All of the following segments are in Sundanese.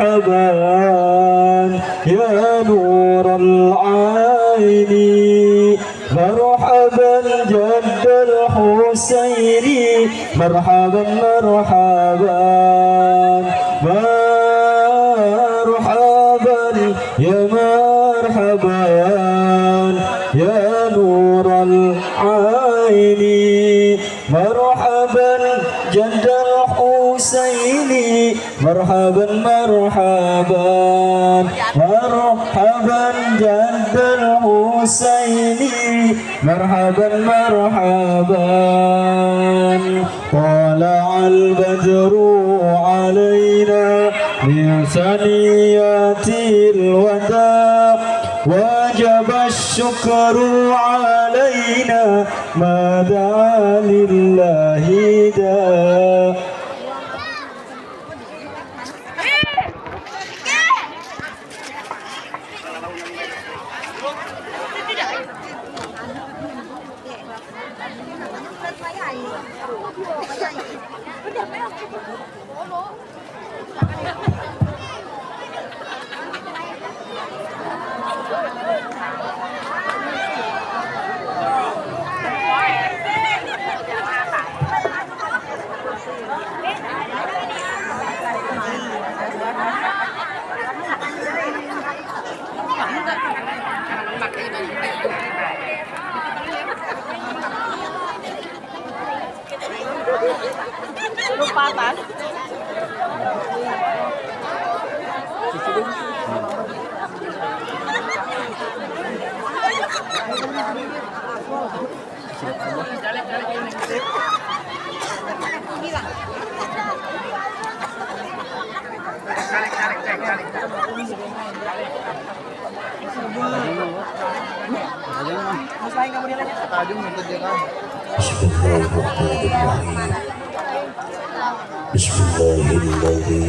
مرحبا يا نور العين، مرحبا جد الحسين، مرحبا مرحبا مرحبا يا مرحبا يا نور العين، مرحبا جد الحسين، مرحبا مرحبا مرحبا جد الحسين، مرحبا مرحبا. طلع البدر علينا من ثنيات الوداع، وجب الشكر علينا ما دعا لله داع. Lompatan. Bismillahirrahmanirrahim. Bismillahilladzi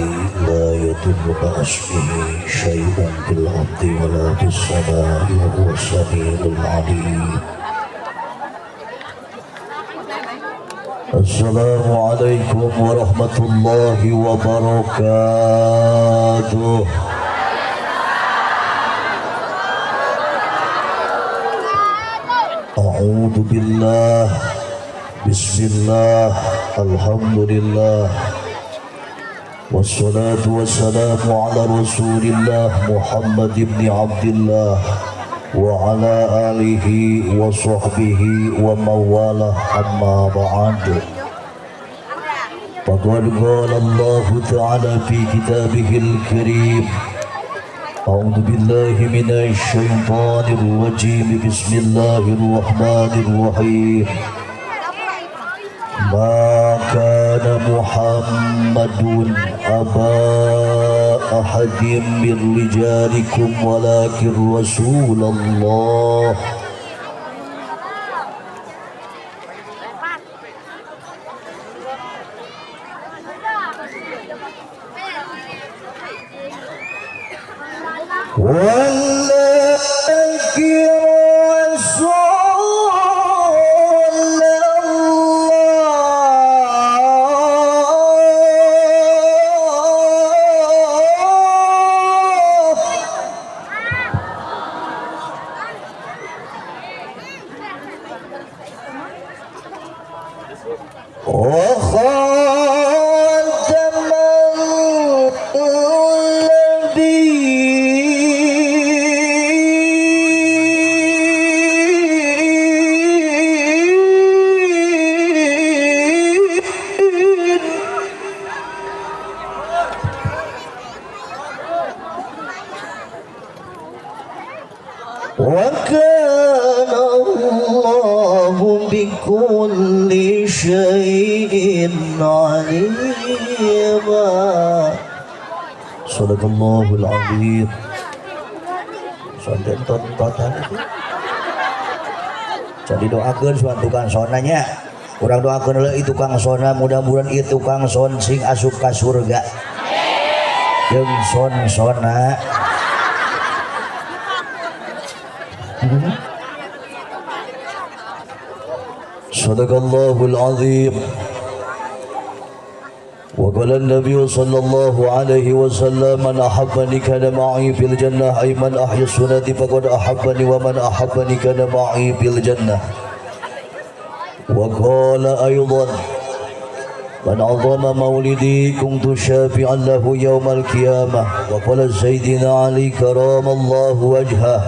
la yadurru ma'asmihi syai'un fil ardi wa la fis samaa'i wa huwas samiul 'aliim. Assalamualaikum warahmatullahi wabarakatuh. A'udzu billah, bismillah, alhamdulillah, wassalatu wassalamu ala rasulillah Muhammad ibn Abdillah wa ala alihi wa sahbihi wa mawalah, amma ba'du. Faqad qala Allah ta'ala fi kitabihil karim, أعوذ بالله من الشيطان الرجيم، بسم الله الرحمن الرحيم. ما كان محمد أبا أحد من رجالكم ولكن رسول الله ولكن رسول الله وخاتم النبيين. وكان الله بكل شيء عليما. صدق الله العظيم. Sonten tontonan itu. Jadi doakeun suan tukang sonanya. Urang doakeun heula ieu tukang sona, mudah-mudahan ieu tukang son sing asup ka surga. Jeung son sona. Sadaqallahul azim. وقال النبي صلى الله عليه وسلم من أحبني كان معي في الجنة، أي من أحيا السنة فقد أحبني، ومن أحبني كان معي في الجنة. وقال أيضا من عظم مولدي كنت شافعا له يوم القيامة. وقال سيدنا علي كرم الله وجهه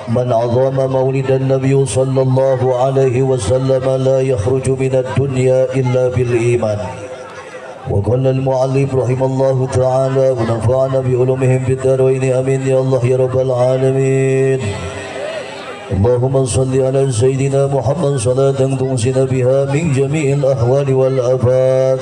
من عظم مولد النبي صلى الله عليه وسلم لا يخرج من الدنيا إلا بالإيمان. وقال المعلم رحمه الله تعالى ونفعنا بعلومهم في الدارين، آمين يا الله يا رب العالمين. اللهم صل على سيدنا محمد صلاة تنسنا بها من جميع الأحوال والآفات،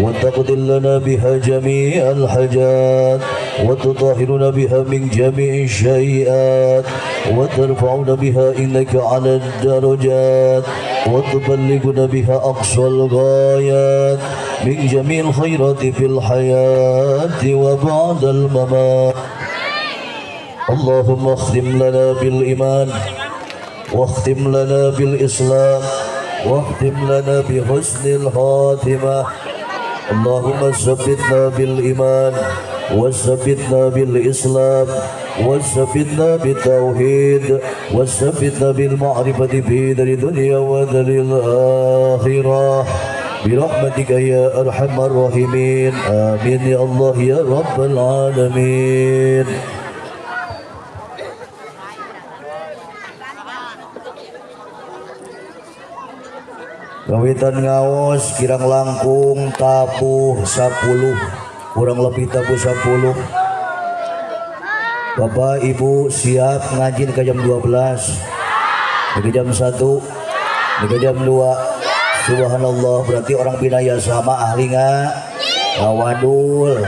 وتقضي لنا بها جميع الحاجات، وتطهرنا بها من جميع الشيئات، وترفعنا بها إنك على الدرجات، وتبلغنا بها أقصى الغايات من جميع الخيرات في الحياة وبعد الممات. اللهم اختم لنا بالإيمان، واختم لنا بالإسلام، واختم لنا بحسن الخاتمة. اللهم ثبتنا بالإيمان، وثبتنا بالإسلام، وثبتنا بالتوحيد، وثبتنا بالمعرفة في دار الدنيا ودار الآخرة برحمتك يا أرحم الراحمين. آمين يا الله يا رب العالمين. Kawitan ngaos kirang langkung tabuh 10, kurang lebih tabuh 10. Bapak Ibu siap ngaji ke jam 12, ke jam 1, ke jam 2. Subhanallah, berarti orang Binayasa mah ahli ngawadul.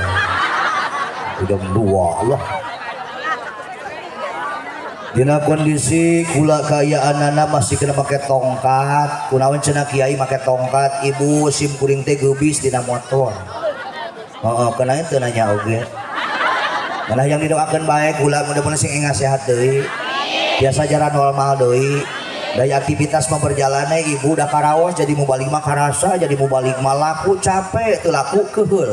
Jam 2 lah. Dina kondisi kula kaayaanana masih kena make tongkat. Kunaon cenah kiai make tongkat, ibu sim kuring teh geubis dina motor. Heeh, kana teu nanya oge. Malah yang didoakeun bae kula mudah-mudahan sing engah sehat deui. Biasa jalan normal deui. Daya aktivitas mah berjalan ibu udah karaos jadi mubalig mah karasa, jadi mubalig mah laku capek teu laku keuheul.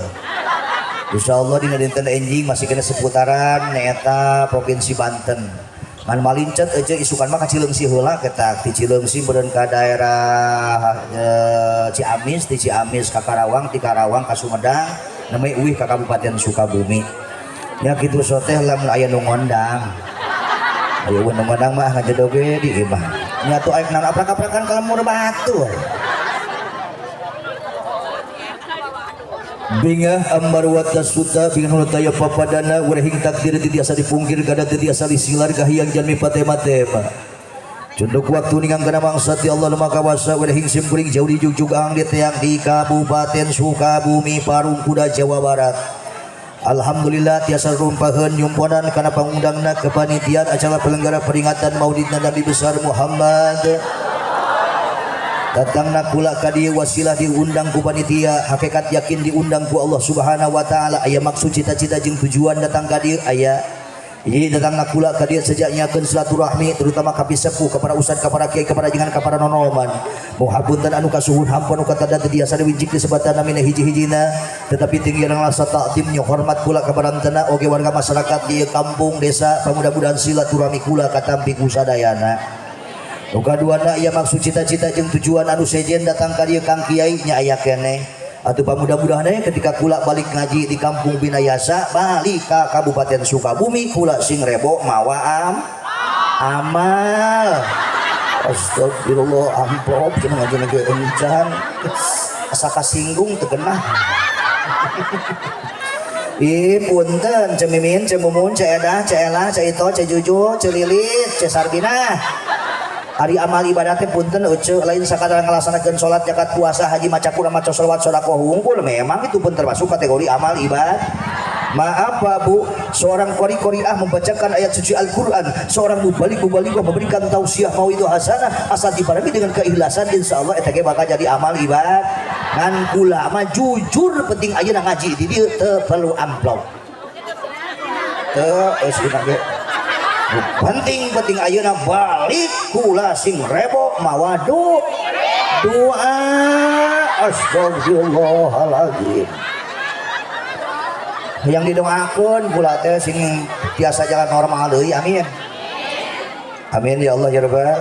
Insyaallah dina dinten enjing masih kena seputaran nyaeta Provinsi Banten. Ngan malincet aja isukan mah ka Cileungsi heula ketak di Cileungsi meureun ka daerah Ciamis, di Ciamis ka Karawang, di Karawang ka Sumedang, namanya uih ka Kabupaten Sukabumi. Nya kitu soteh lamun aya nu ngondang. Aya nu ngondang mah ngajedog ge di imah. Nya atuh aek naon aprak-aprakan ka lemur batu. Bingah ambar wata suta bingah nu taya papadana urehing takdir teu tiasa dipungkir kada teu tiasa disilar kahiyang jalmi patema-tema. Cunduk waktu ningang kana mangsa ti Allah nu Maha Kawasa urehing simkuring jauh di jugjug ang di teang di Kabupaten Sukabumi Parung Kuda Jawa Barat. Alhamdulillah tiasa rumpaheun nyumponan kana pangundangna kepanitiaan acara penyelenggara peringatan Maulid Nabi besar Muhammad. Datangna kula ka dieu wasilah diundang ku panitia, hakikat yakin diundang ku Allah Subhanahu wa taala, aya maksud cita-cita jeung tujuan datang ka dieu aya. Jadi datangna kula ka dieu sejak nyakeun silaturahmi terutama ka pisepuh, ka para ustad, ka para kiai, ka para jengan, ka para nonoman. Muhapunten anu kasuhun hampun anu katada teu biasa diwincik disebatan namina hiji-hijina, tetapi tinggi rasa takdim hormat kula ka barantana oge warga masyarakat di kampung desa, mudah-mudahan silaturahmi kula katampi ku sadayana. Nu kaduana aya maksud cita-cita jeung tujuan anu sejen datang ka dieu Kang Kiai nya aya keneh. Atuh pamudah-mudahan we ketika kula balik ngaji di kampung Binayasa balik ka Kabupaten Sukabumi kula sing rebo mawa amal. Astagfirullah, amplop cenah ngaji ge encan. Asa kasinggung teu genah. Ih punten Ceu Mimin, Ceu Mumun, Ceu Edah, Ceu Elah, Ceu Ito, Ceu Juju, Ceu Lilit, Ceu Sarbinah. Ari amal ibadah teh punten euceu lain sakadar ngalaksanakeun salat, zakat, puasa, haji, maca Quran, maca sholawat, sedekah hungkul, memang itu pun termasuk kategori amal ibadah. Maaf Pak Bu, seorang qori-qoriah membacakan ayat suci Al-Quran, seorang mubalig-mubalighah memberikan tausiah mau itu hasanah, asal dibarengi dengan keikhlasan, insya Allah eta ge bakal jadi amal ibadah. Ngan kula mah jujur penting ayeuna ngaji di dieu teu perlu amplop. Teu geus ge. Penting-penting ayeuna balik kula sing rebo mawa doa. Astagfirullahaladzim. Yang didoakeun kula teh sing tiasa jalan normal deui, amin. Amin ya Allah ya Rabbal.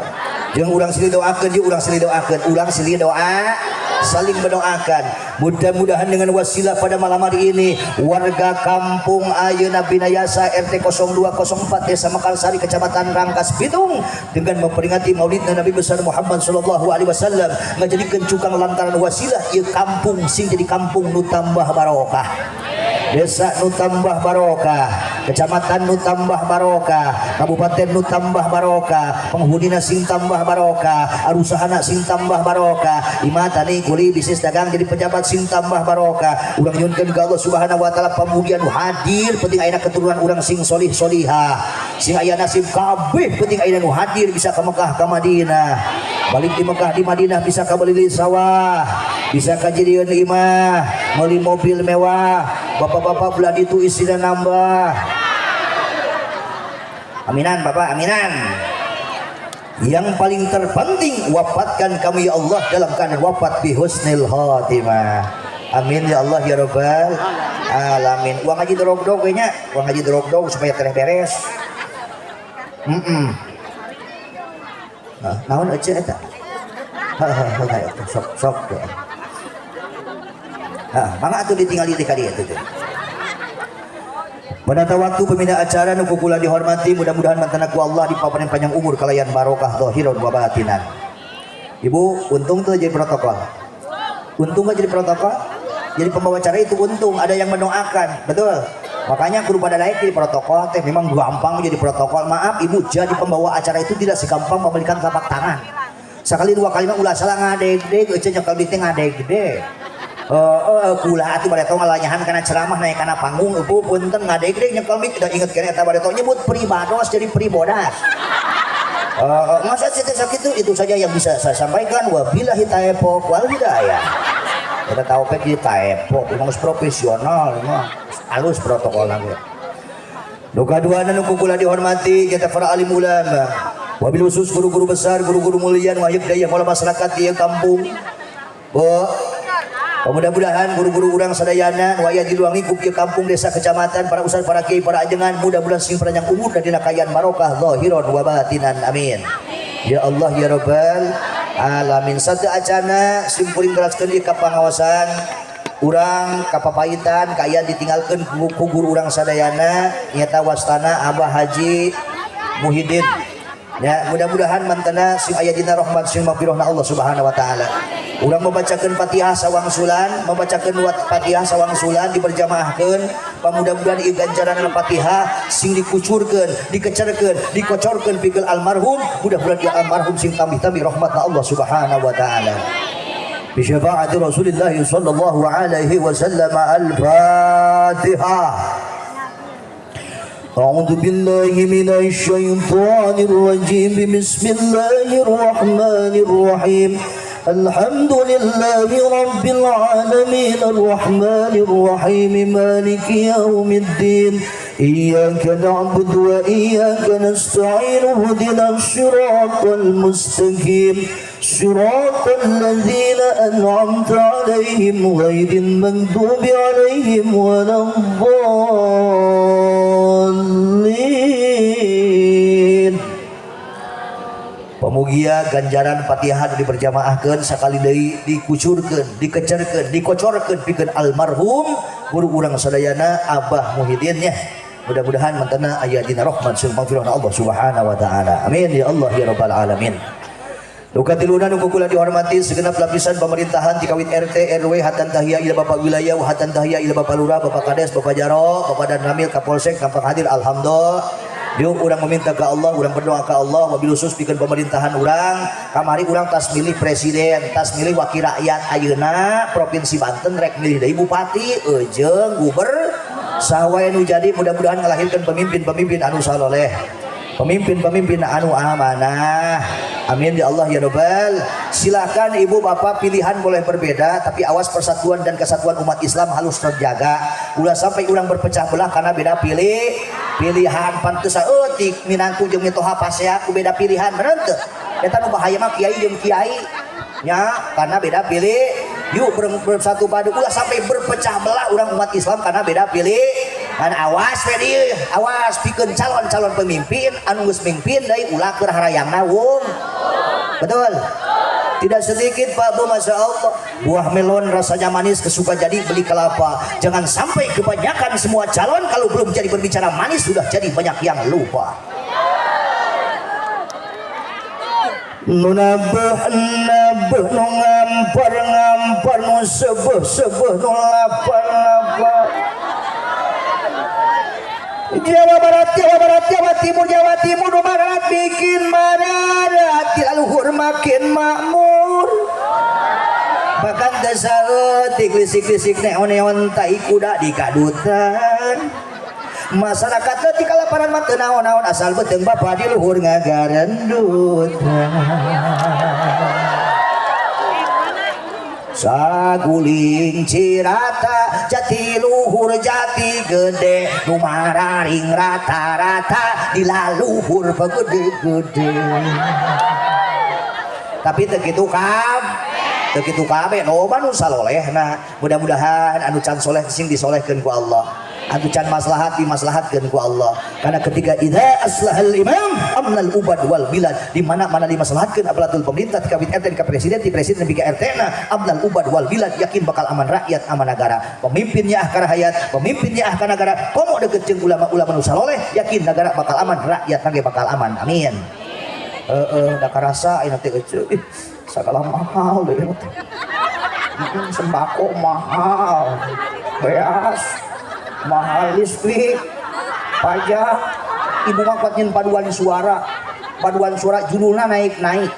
Jeung urang silih doakeun, jeung urang silih doakeun, urang silih doa, saling mendoakan. Mudah-mudahan dengan wasilah pada malam hari ini warga kampung Ayeuna Binayasa RT 0204 Desa Mekarsari, Kecamatan Rangkas Bitung, dengan memperingati Maulid Nabi besar Muhammad sallallahu alaihi wasallam, ngajadikeun cukang lantaran wasilah ieu kampung sing jadi kampung nu tambah barokah, desa nu tambah barokah, kecamatan nu tambah barokah, kabupaten nu tambah barokah, penghunina sing tambah barokah, arusahana sing tambah barokah, imah, tani, kuli, bisnis, dagang, jadi pejabat sing tambah barokah. Urang nyuhunkeun ka Allah Subhanahu wa taala pamugian nu hadir penting ayeuna keturunan urang sing solih solihah, sing aya nasib kabeh, penting ayeuna nu hadir bisa ke Mekah, ke Madinah, balik di Mekah, di Madinah bisa ka beli sawah, bisa ka jadieun imah, meuli mobil mewah, bapak-bapak belah itu istrinya nambah. Aminan, bapak, aminan. Yang paling terpenting, wafatkan kami ya Allah dalam keadaan wafat bi husnil khatimah. Amin ya Allah ya Rabbal alamin. Uang ngaji dorog-dog kayaknya, uang ngaji dorog-dog supaya tereh beres. Nah, naon aja eta? Heeh, sok sok. Hah, mangga atuh ditinggali di kadieu teh. Pada waktu pembina acara nu kula dihormati, mudah-mudahan mantena ku Allah dipaparin panjang umur kalayan barokah zahiran wa batinan. Ibu, untung tuh jadi protokol. Untung gak jadi protokol? Jadi pembawa acara itu untung, ada yang mendoakan, betul. Makanya kudu pada naik jadi protokol teh memang gampang jadi protokol. Maaf Ibu, jadi pembawa acara itu tidak segampang membalikan telapak tangan. Sekali dua kali mah ulah salah ngadeg-deg, euceun nyekel duit teh ngadeg-deg. Kula atuh bareto ngalanyahan kana ceramah, naik kana panggung, ibu punten, ngadeg-deg nyekel mic, udah inget keneh eta bareto nyebut pribados jadi pribodas. Masa sih sakitu, itu saja yang bisa saya sampaikan, wabillahi taufiq wal hidayah. Kita tahu pek di taepok, emang harus profesional, emang halus protokol lagi. Nu kadua nu kula dihormati nyata para alim ulama. Wabil khusus guru-guru besar, guru-guru mulia nu hayuk daya kalau masyarakat di kampung. Bu, mudah-mudahan guru-guru urang sadayana nu aya di ruang lingkup ieu kampung, desa, kecamatan, para ustaz, para kiai, para ajengan, mudah-mudahan sing panjang umur dan dina kaayaan barokah zahiran wa batinan. Amin. Ya Allah ya Rabbal alamin. Satu acana simkuring teraskeun ieu ka pangawasan urang kapapaitan kaayaan ditinggalkeun ku guru urang sadayana, nyata wastana Abah Haji Muhyiddin. Ya, mudah-mudahan mantena sing aya dina rahmat sing magfirahna Allah Subhanahu wa taala. Urang membacakeun Fatihah sawangsulan, membacakeun Fatihah sawangsulan diberjamaahkeun, pamudah-mudahan ieu ganjaran Fatihah sing dikucurkeun, dikecerkeun, dikocorkeun pikeun almarhum, mudah-mudahan ieu almarhum sing tambih-tambih rahmatna Allah Subhanahu wa taala. Bi syafaati Rasulillah sallallahu alaihi wasallam, al-Fatihah. أعوذ بالله من الشيطان الرجيم، بسم الله الرحمن الرحيم، الحمد لله رب العالمين، الرحمن الرحيم، مالك يوم الدين، إياك نعبد وإياك نستعين، اهدنا الصراط المستقيم، صراط الذين أنعمت عليهم غير المغضوب عليهم ولا الضالين. Pamugia ganjaran Fatihah diberjamaahkeun sakali deui dikucurkeun, dikecerkeun, dikocorkeun pikeun almarhum guru urang sadayana Abah Muhyiddin nya. Mudah-mudahan mantena aya dina rahmat sareng magfirahna Allah Subhanahu wa taala. Amin ya Allah ya rabbal alamin. Nu katiluna nu kula dihormati segenap lapisan pemerintahan tikawit RT RW hatan tahiyya ila Bapak wilayah, hatan tahiyya ila Bapak Lurah, Bapak Kades, Bapak Jaro, Bapak Danramil, Kapolsek nampak hadir, alhamdulillah. Yuk urang meminta ke Allah, urang berdoa ke Allah, wabil khusus pikeun pemerintahan urang. Kamari urang tas milih presiden, tas milih wakil rakyat, ayeuna Provinsi Banten rek milih deui bupati eujeung guber. Saha wae nu jadi, mudah-mudahan ngalahirkeun pemimpin-pemimpin anu saloleh, pemimpin-pemimpin anu amanah. Amin ya Allah ya Rabbal. Silakan ibu bapak, pilihan boleh berbeda, tapi awas, persatuan dan kesatuan umat Islam harus terjaga. Ulah sampai urang berpecah belah karena beda pilihan. Pantes eutik minantu jeung mitoha pasea ku beda pilihan, bener teu? Eta nu bahaya mah kiai jeung kiai nya, karena beda pilih. Yuk bersatu padu, ulah sampai berpecah belah orang umat Islam karena beda pilih. Kan awas we, awas pikeun calon-calon pemimpin anu geus mimpin deui, ulah keur harayangna wung. Betul? Tidak sedikit, Pak, Bu, Masya Allah. Buah melon rasanya manis, kesuka jadi beli kelapa. Jangan sampai kebanyakan semua calon kalau belum jadi berbicara manis sudah jadi banyak yang lupa. Nu nabeuh nabeuh, nu ngampar ngampar, nu sebeuh sebeuh, nu lapar lapar. Jawa Barat, Jawa Barat, Jawa Timur, Jawa Timur, nu mararat bikin mararat, di luhur makin makmur. Bahkan teu saeutik lisik-lisik neon-neon tai kuda di kadutan. Masyarakat leutik kalaparan mah teu naon-naon, asal beuteung bapa di luhur ngagarendutan. Saguling Cirata, jati luhur jati gede, nu mararing rata-rata di laluhur pegede-gede. Tapi teu kitu kab, teu kitu kabeh, loba nu salolehna. Mudah-mudahan anu can soleh sing disolehkeun ku Allah, anu can maslahat dimaslahatkeun ku Allah. Karena ketika idza aslahal imam amnal ubad wal bilad, di mana-mana dimaslahatkeun aparatur pemerintah, ti kabit RT ka presiden, ti presiden nepi ka RT na, amnal ubad wal bilad, yakin bakal aman rakyat, aman negara. Pemimpinnya ah hayat, pemimpinnya ah negara, komo deket jeung ulama-ulama nu saloleh, yakin negara bakal aman, rakyat ge bakal aman. Amin. Heeh, da karasa ayeuna teh euceu. Ih, sagala mahal deh teh. Sembako mahal, beas mahal, listrik, pajak. Ibu mah kuat nyen paduan suara, paduan suara judulnya naik-naik.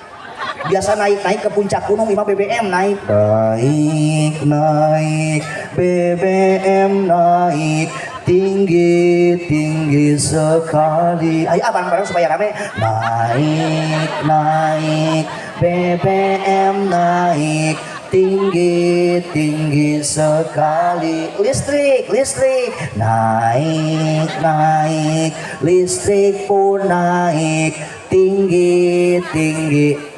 Biasa naik-naik ke puncak gunung, imah BBM naik. Naik, naik, BBM naik, tinggi, tinggi sekali. Ayo abang bareng supaya rame. Naik, naik, BBM naik, tinggi, tinggi sekali. Listrik, listrik, naik, naik, listrik pun naik, tinggi, tinggi.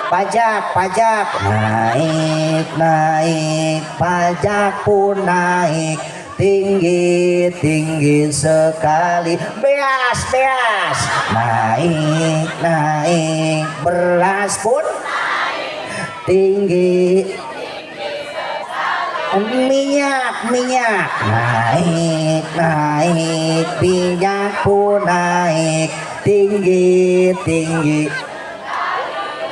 Pajak, pajak, naik, naik, pajak pun naik, tinggi, tinggi sekali. Beas, beas, naik, naik, beras pun tinggi. Minyak, minyak, naik, naik, minyak pun naik, tinggi, tinggi.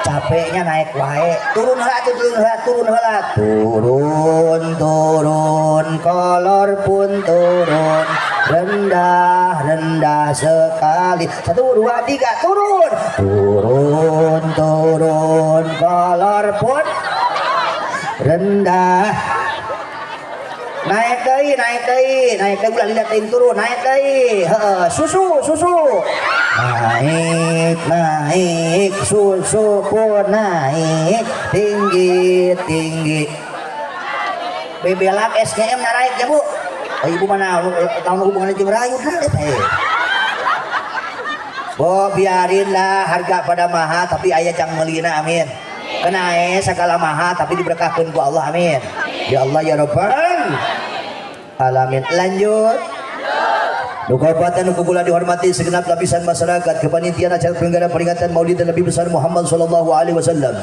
Capeknya naik wae, turun heula atuh, turun heula, turun heula, turun, turun, kolor pun turun, rendah, rendah sekali. 1, 2, 3, turun, turun, turun, kolor pun rendah. Naik deui, naik deui, naik deui, ulah lila teuing turun, naik deui. Heeh, susu, susu. Naik, naik, susu pun naik, tinggi, tinggi. Bebelak SGM naik ya, Bu. Oh, ibu mana tahun hubungannya jeung rayut lah eta eh. Bo, biarinlah harga pada mahal tapi aya jang meulina, amin. Kena segala mahal tapi diberkahkeun ku Allah, amin. Ya Allah ya Rabbal alamin. Lanjut. Nu kabupaten nu kula dihormati segenap lapisan masyarakat, kepanitiaan acara penyelenggara peringatan Maulid Nabi besar Muhammad sallallahu alaihi wasallam.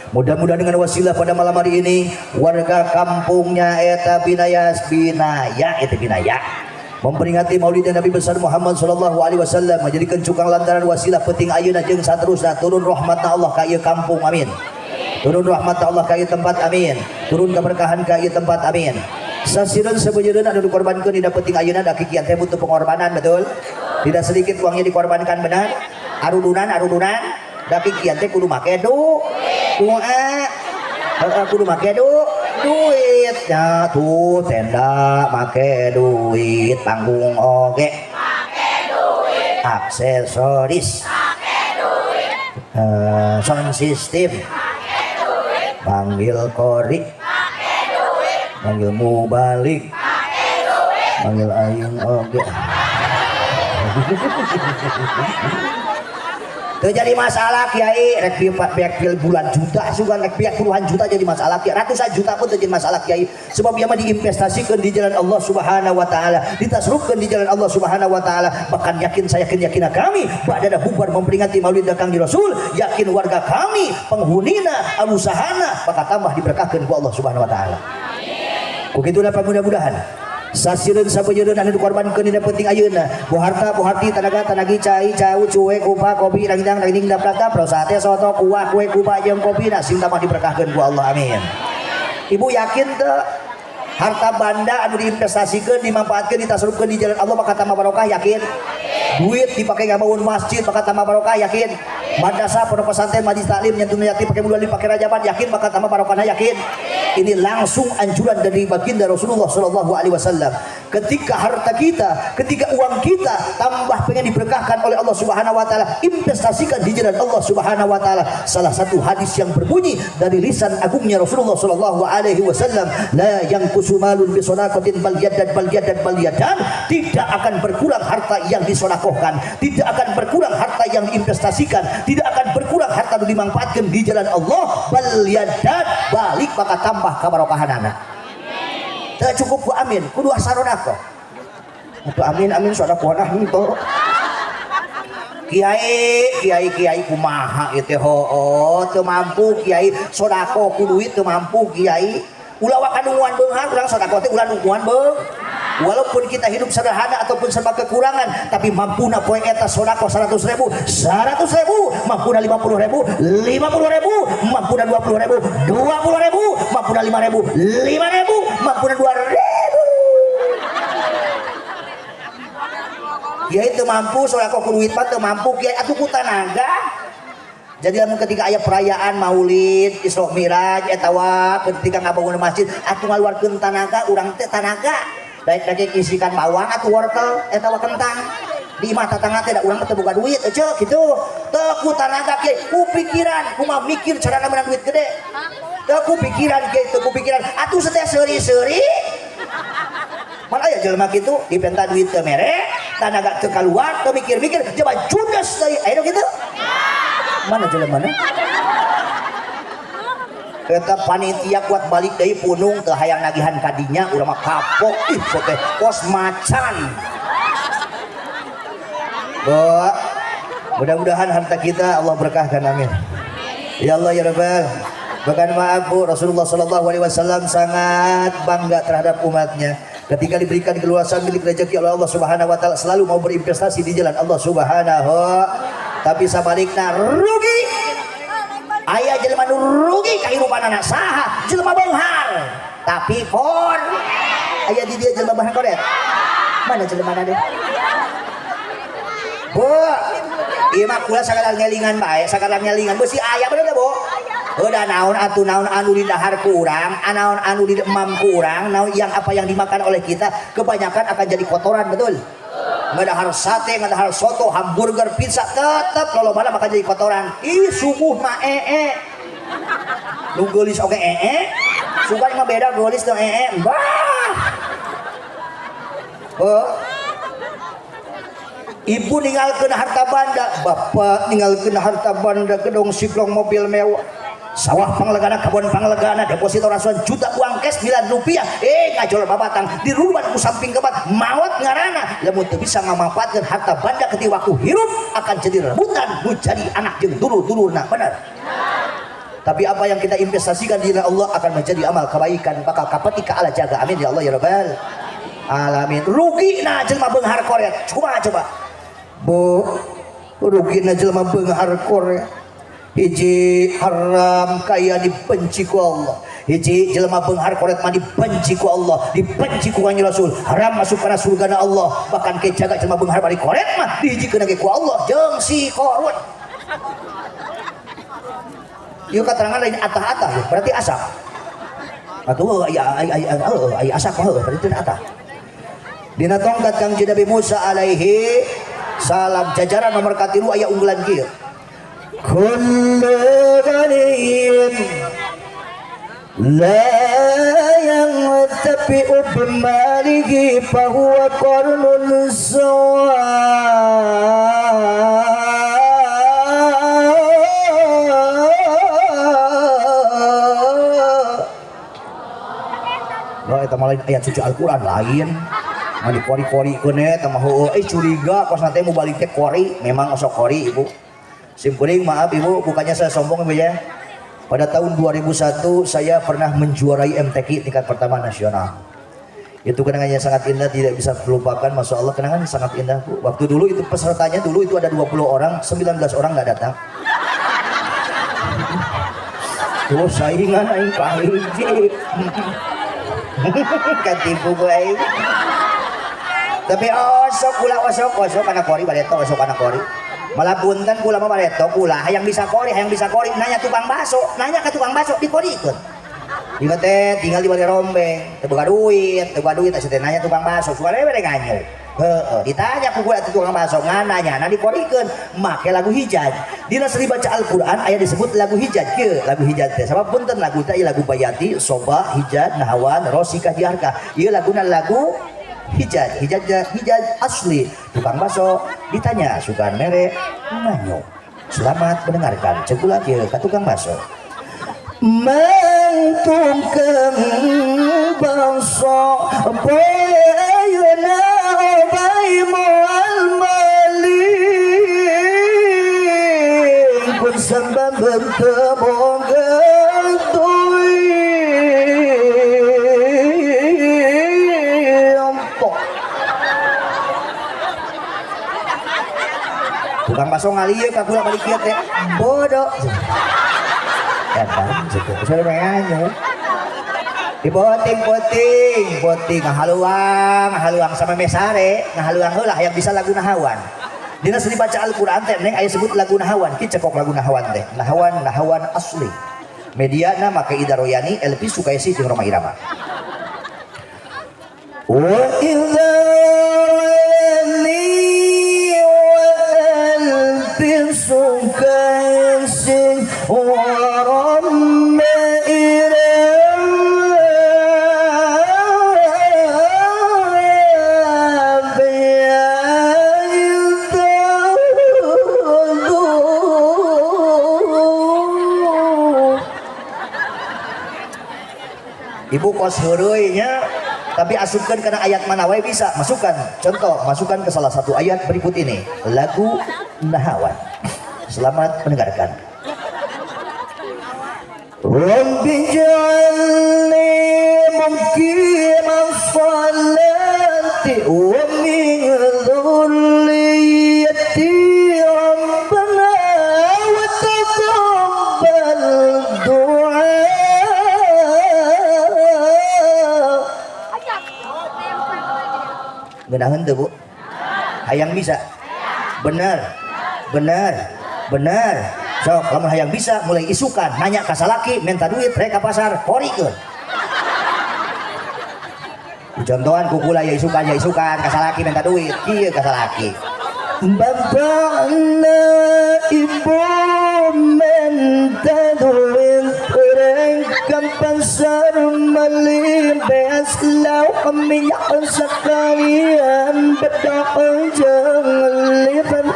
Mudah-mudahan dengan wasilah pada malam hari ini warga kampungnya eta Binayas Binaya eta Binaya memperingati Maulid Nabi besar Muhammad sallallahu alaihi wasallam menjadikan cukang lantaran wasilah penting ayeuna jeung saterusna turun rahmatna Allah ka ieu kampung, amin. Turun rahmat Allah ka ieu tempat, amin. Turun keberkahan ka ieu tempat, amin. Sasireun sebejereun anu dikorbankeun dina penting ayeuna, da kikian teh butuh pengorbanan, betul? Tidak sedikit uangnya dikorbankan, benar? Arudunan, arudunan, da kikian teh kudu make doa. Heeh, kudu make duit. Ya tuh tenda make duit, panggung oge make duit, aksesoris make duit, sound system make duit, panggil kori, panggil mubalik, panggil aing oge. Teu jadi masalah kiai rek biak bulan juta sugan rek biak puluhan juta jadi masalah kiai, ratusan juta pun teu jadi masalah kiai, sebab ieu mah diinvestasikeun di jalan Allah Subhanahu wa taala, ditasrufkeun di jalan Allah Subhanahu wa taala. Bahkan yakin, saya yakin, yakin kami badana bubar memperingati Maulid Kangjeng Rasul, yakin warga kami penghunina alusahana bakal tambah diberkahkeun ku Allah Subhanahu wa taala. Ku kitu dapat mudah-mudahan sasireun sabeujeureun anu dikorbankeun dina penting ayeuna, bu harta, bu harti, tanaga, tanagi, cai, cau, cuek, kupa, kopi, rangdang, rangding, daprak, dapro, sate, soto, kuah, kue, kupa jeung kopi nah sing tambah diberkahkeun ku Allah, amin. Ibu yakin teu harta banda anu diinvestasikeun, dimanfaatkeun, ditasarufkeun di jalan Allah bakal tambah barokah, yakin? Duit dipakai ngabangun masjid bakal tambah barokah, yakin? Madrasah, pondok pesantren, majlis taklim, nyantun yatim, pakai mulai pakai rajaban, yakin bakal tambah barokahna, yakin? Ini langsung anjuran dari baginda Rasulullah Shallallahu Alaihi Wasallam. Ketika harta kita, ketika uang kita tambah pengen diberkahkan oleh Allah Subhanahu Wa Taala, investasikan di jalan Allah Subhanahu Wa Taala. Salah satu hadis yang berbunyi dari lisan agungnya Rasulullah Shallallahu Alaihi Wasallam, la yanqusu malun bi shadaqatin bal yazdad bal yazdad bal yazdad, tidak akan berkurang harta yang disodakohkan, tidak akan berkurang harta yang diinvestasikan, tidak akan berkurang harta yang dimanfaatkan di jalan Allah, bal yazdad, balik maka tambah kabarokahanana. Teu cukup ku amin, kudu sarodako. Atuh amin amin sodakohna henteu. Kiai, kiai, kiai kumaha ieu teh hoo, teu mampu kiai sodako ku duit teu mampu kiai. Ulah waka nungguan beunghar, urang sodako teh ulah nungguan beung. Walaupun kita hidup sederhana ataupun serba kekurangan, tapi mampuna poe eta sodako 100 ribu, 100 ribu, mampuna 50 ribu, 50 ribu, mampuna 20 ribu, 20 ribu, mampuna 5 ribu, 5 ribu, mampuna 2 ribu. Kiai teu mampu sodako ku duit mah teu mampu kiai, atuh ku tanaga. Jadi lamun ketika aya perayaan Maulid, Isra Mi'raj eta ketika ngabangun masjid atuh ngaluarkeun tanaga, urang teh tanaga. Daek-daek isikan bawang atuh wortel eta wa kentang. Di imah tatangga teh da urang teh boga duit ece kitu. Teu ku tanaga kiai, ku pikiran, kumaha mikir carana menang duit gede. Teu ku pikiran kiai, teu ku pikiran. Atuh sateh seuri-seuri. Mana aya jelema kitu dipenta duit teu mere, tanaga teu kaluar, teu mikir-mikir, coba judes deui. Aya kitu. Mana jelema mana? Eta panitia kuat balik deui punung teu hayang nagihan kadinya, urang mah kapok ih teh kos macan. Bu, mudah-mudahan harta kita Allah berkahkan, amin. Ya Allah ya Rabbal. Bahkan maaf Bu, Rasulullah Shallallahu Alaihi Wasallam sangat bangga terhadap umatnya. Ketika diberikan keluasan milik rezeki oleh Allah Subhanahu Wa Taala, selalu mau berinvestasi di jalan Allah Subhanahu. Tapi sebaliknya rugi. Aya jelema nu rugi kahirupanana saha? Jelema beunghar. Tapi kor aya di dia jelema beunghar koret. Mana jelema deh? Bu, ieu mah kula sakadar ngelingan bae, sakadar ngelingan. Beusi aya bener teh, Bu? Udah naon atuh, naon anu di dahar ku urang, naon anu di emam ku urang, naon yang apa yang dimakan oleh kita kebanyakan akan jadi kotoran, betul? Ngadahar sate, ngadahar soto, hamburger, pizza, tetep lolobana bakal jadi kotoran. Ih, subuh mah ee. Nu geulis oge ee. Sugan mah beda geulis jeung ee. Bah. Oh. Ibu ninggalkeun harta banda, bapak ninggalkeun harta banda, gedong siklong mobil mewah, sawah panglegana, kebun panglegana, deposito ratusan juta, uang cash miliar rupiah, ngajol babatang dirubat ku samping kebat mawat ngarana. Lamun teu bisa ngamanfaatkeun harta banda ketika waktu hirup akan jadi rebutan nu jadi anak jeung dulur-dulurna, bener? Tapi apa yang kita investasikan di jalan Allah akan menjadi amal kebaikan bakal kapetik ka Allah jaga, amin ya Allah ya rabbal alamin. Rugi na jelema beunghar koret, kumaha coba Bu? Rugi na jelema beunghar koret, hiji haram kaya dibenci ku Allah, hiji jelema beunghar koret mah dibenci ku Allah, dibenci ku Kanjeng Rasul, haram masuk kana surgana Allah. Bahkan ke jaga jelema beunghar bari koret mah dihijikeun ge ku Allah jeung si Qarun. Ieu katerangan lain atah-atah ya, berarti asap. Atuh aya aya aya aya asap mah berarti atah. Dina tongkat Kangjeng Nabi Musa alaihi salam jajaran nomor katilu aya unggulan kieu. Kullu ghaniyin la yantafi'u bimalihi fahuwa qarnun sawa. mah lain ayat suci Al-Qur'an lain. Mah dikori-korikeun eta mah heueuh curiga kos teh mau balik teh kori, memang osok kori ibu. Simkuring maaf ibu, bukannya saya sombong ibu ya. Pada tahun 2001 saya pernah menjuarai MTQ tingkat pertama nasional. Itu kenangan yang sangat indah, tidak bisa terlupakan. Masya Allah, kenangan sangat indah Bu. Waktu dulu itu pesertanya dulu itu ada 20 orang, 19 orang nggak datang. Tuh saingan aing kahiji. Katipu gue aing. Tapi osok kula osok osok kana kori bareto osok kana kori. Malah punten kula mah bareto kula hayang bisa kori, hayang bisa kori nanya tukang bakso, nanya ke tukang bakso dikorikeun. Ingat teh tinggal di bale rombeng, teu boga duit, teu boga duit asa teh nanya tukang bakso, suara bere nganyeu. Heeh, ditanya ku kula tukang bakso ngan nanya, nah dikorikeun make lagu Hijaz. Dina seri baca Al-Qur'an aya disebut lagu Hijaz kieu, lagu Hijaz teh. Sabab punten lagu teh lagu Bayati, Soba, Hijaz, Nahawan, Rosikah, Jiharkah. Ieu laguna lagu Hijaz, Hijaz, Hijaz asli. Tukang bakso ditanya sugan mere nanyo. Selamat mendengarkan. Cek kula kieu ka tukang bakso. Mang tukang bakso poe ayeuna obay moal maling kun sebab teu boga duit. Tukang bakso ngalieu ka kula balik kieu teh bodoh. Eta situ. Saya nanya. Dipoting-poting, poting ngahaluang, ngahaluang sama mesare, ngahaluang heula hayang bisa lagu Nahawan. Dina seni baca Al-Qur'an teh neng aya sebut lagu Nahawan, ki cekok lagu Nahawan teh. Nahawan, Nahawan asli. Mediana make Ida Royani, Elvi Sukaesih jeung Rhoma Irama. Wa idza ra'ani wa Elvi Sukaesih wa Rhoma Irama Ibu kos heureuy nya, tapi asupkeun kana ayat mana wae bisa, masukkan. Contoh, masukkan ke salah satu ayat berikut ini, lagu Nahawan. Selamat mendengarkan. Rabbi ja'alni muqimas salati wa min dzurriyyati rabbana wa taqabbal du'a. Ngeunaheun teu Bu? Hayang bisa? Bener. Bener. Bener. Sok lamun hayang bisa mulai isukan nanya ka salaki minta duit rek ka pasar korikeun. Contohan ku kula ya isukan ka salaki minta duit kieu ka salaki. Bapakna ibu minta duit rek ka pasar mali beas lauk minyak sekalian bedok jeung liver.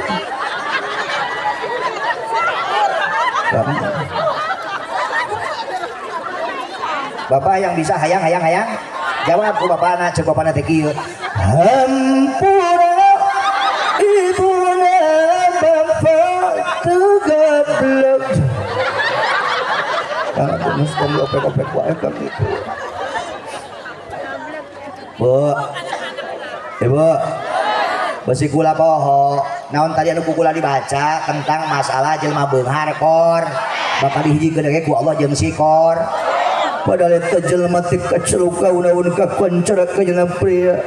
Bapak yang bisa hayang hayang hayang jawab ku bapana cek bapana teh kieu. Hampura ibuna bapak teu gablek. Kalau mesti diopek-opek wae kan gitu. Bu. Ibu. Besi kula poho. Naon tadi anu ku kula dibaca tentang masalah jelema beunghar kor. Bakal dihijikeun ge ku Allah jeung sikor. Padahal eta jelema teh kaceluka unaun kakoncara ka jelema pria.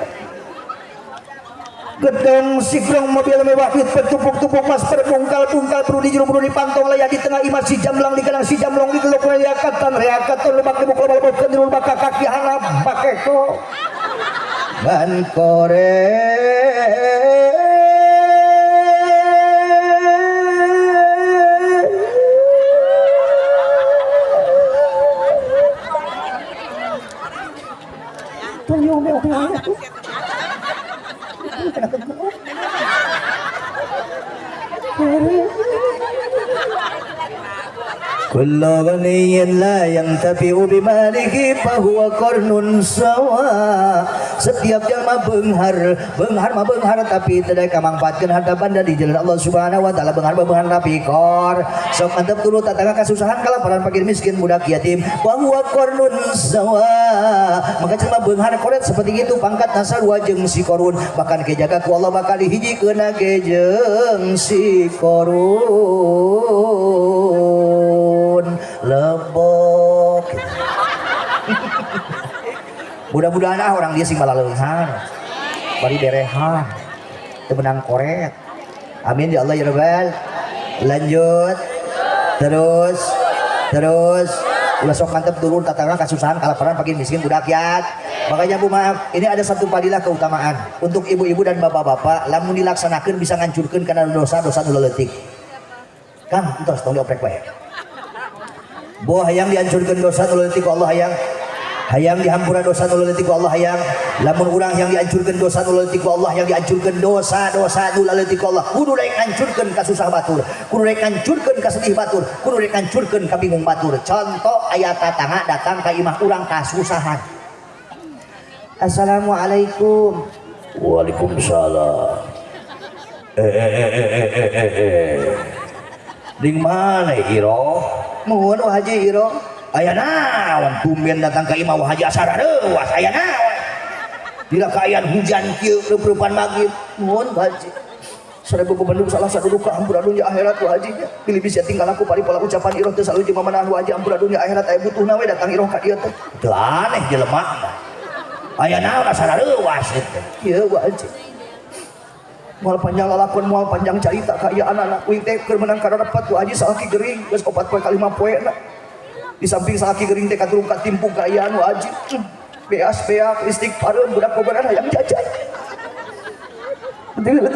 Gedong sikrong mobil mewah duit bertumpuk-tumpuk mas berbungkal-bungkal perlu di jero perlu dipantong layar di tengah imah si jamblang di kanan si jamblong di teluk reakatan reakatan lubak lubuk lubak lubuk kendirul baka kaki hanap pakeko ban kore. كل غني لا ينتفع بماله فهو قرن سواء. Setiap jalma beunghar, beunghar mah beunghar tapi teu daek kamangfaatkeun harta banda di jalan Allah Subhanahu wa taala, beunghar mah beunghar tapi kor. Sok antep tulu tatangga kasusahan kalaparan fakir miskin budak yatim, wa huwa qarnun sawa. Maka jelema beunghar koret seperti itu pangkat sarua jeung si Korun, bahkan ke jaga ku Allah bakal dihijikeun ge jeung si Korun. Lebok. Mudah-mudahan ah orang dia sing balaleunghan. Bari berehan. Teu meunang koret. Amin ya Allah ya Rabbal. Lanjut. Terus. Terus. Ulah sok mantep turun tatangga kasusahan kalaparan fakir miskin budak yat. Makanya Bu maaf, ini ada satu fadilah keutamaan untuk ibu-ibu dan bapak-bapak lamun dilaksanakeun bisa ngancurkeun kana dosa-dosa nu leutik. Kang, entos tong dioprek wae. Boh hayang dihancurkeun dosa nu leutik ku Allah, hayang hayang dihampura dosa nu leutik ku Allah, hayang lamun urang yang dihancurkeun dosa nu leutik ku Allah, yang dihancurkeun dosa-dosa nu leutik ku Allah, kudu rek ngancurkeun ka susah batur, kudu rek ngancurkeun ka sedih batur, kudu rek ngancurkeun ka bingung batur. Contoh aya tatangga datang ka imah urang kasusahan. Assalamualaikum. Waalaikumsalam. Eh eh eh eh eh eh eh eh. Ding mana Iro? Muhun Wa Haji Iro. Aya naon tumben datang ka imah Wa Haji asa rareuwas, aya naon? Dina kaayaan hujan kieu reup-reupan magrib. Muhun Wa Haji. Seribu Bandung salah satu duka hampura dunia akhirat Wa Haji nya. Bilih bisa tinggal aku pari pola ucapan Iro teu salu jeung mamanahan Wa Haji hampura dunia akhirat aya butuhna we datang Iro ka dieu teh. Teu aneh jelema mah. Aya naon asa rareuwas teh. Kieu Wa Haji. Moal panjang lalakon, moal panjang carita kaayaan anak uing teh keur meunang karapat Wa Haji salaki gering geus 4 poe ka 5 poe na. Di samping salaki gering teh katurung katimpung kaayaan Wa Haji. Beas beak listrik pareum budak kobaran hayang jajan. Gas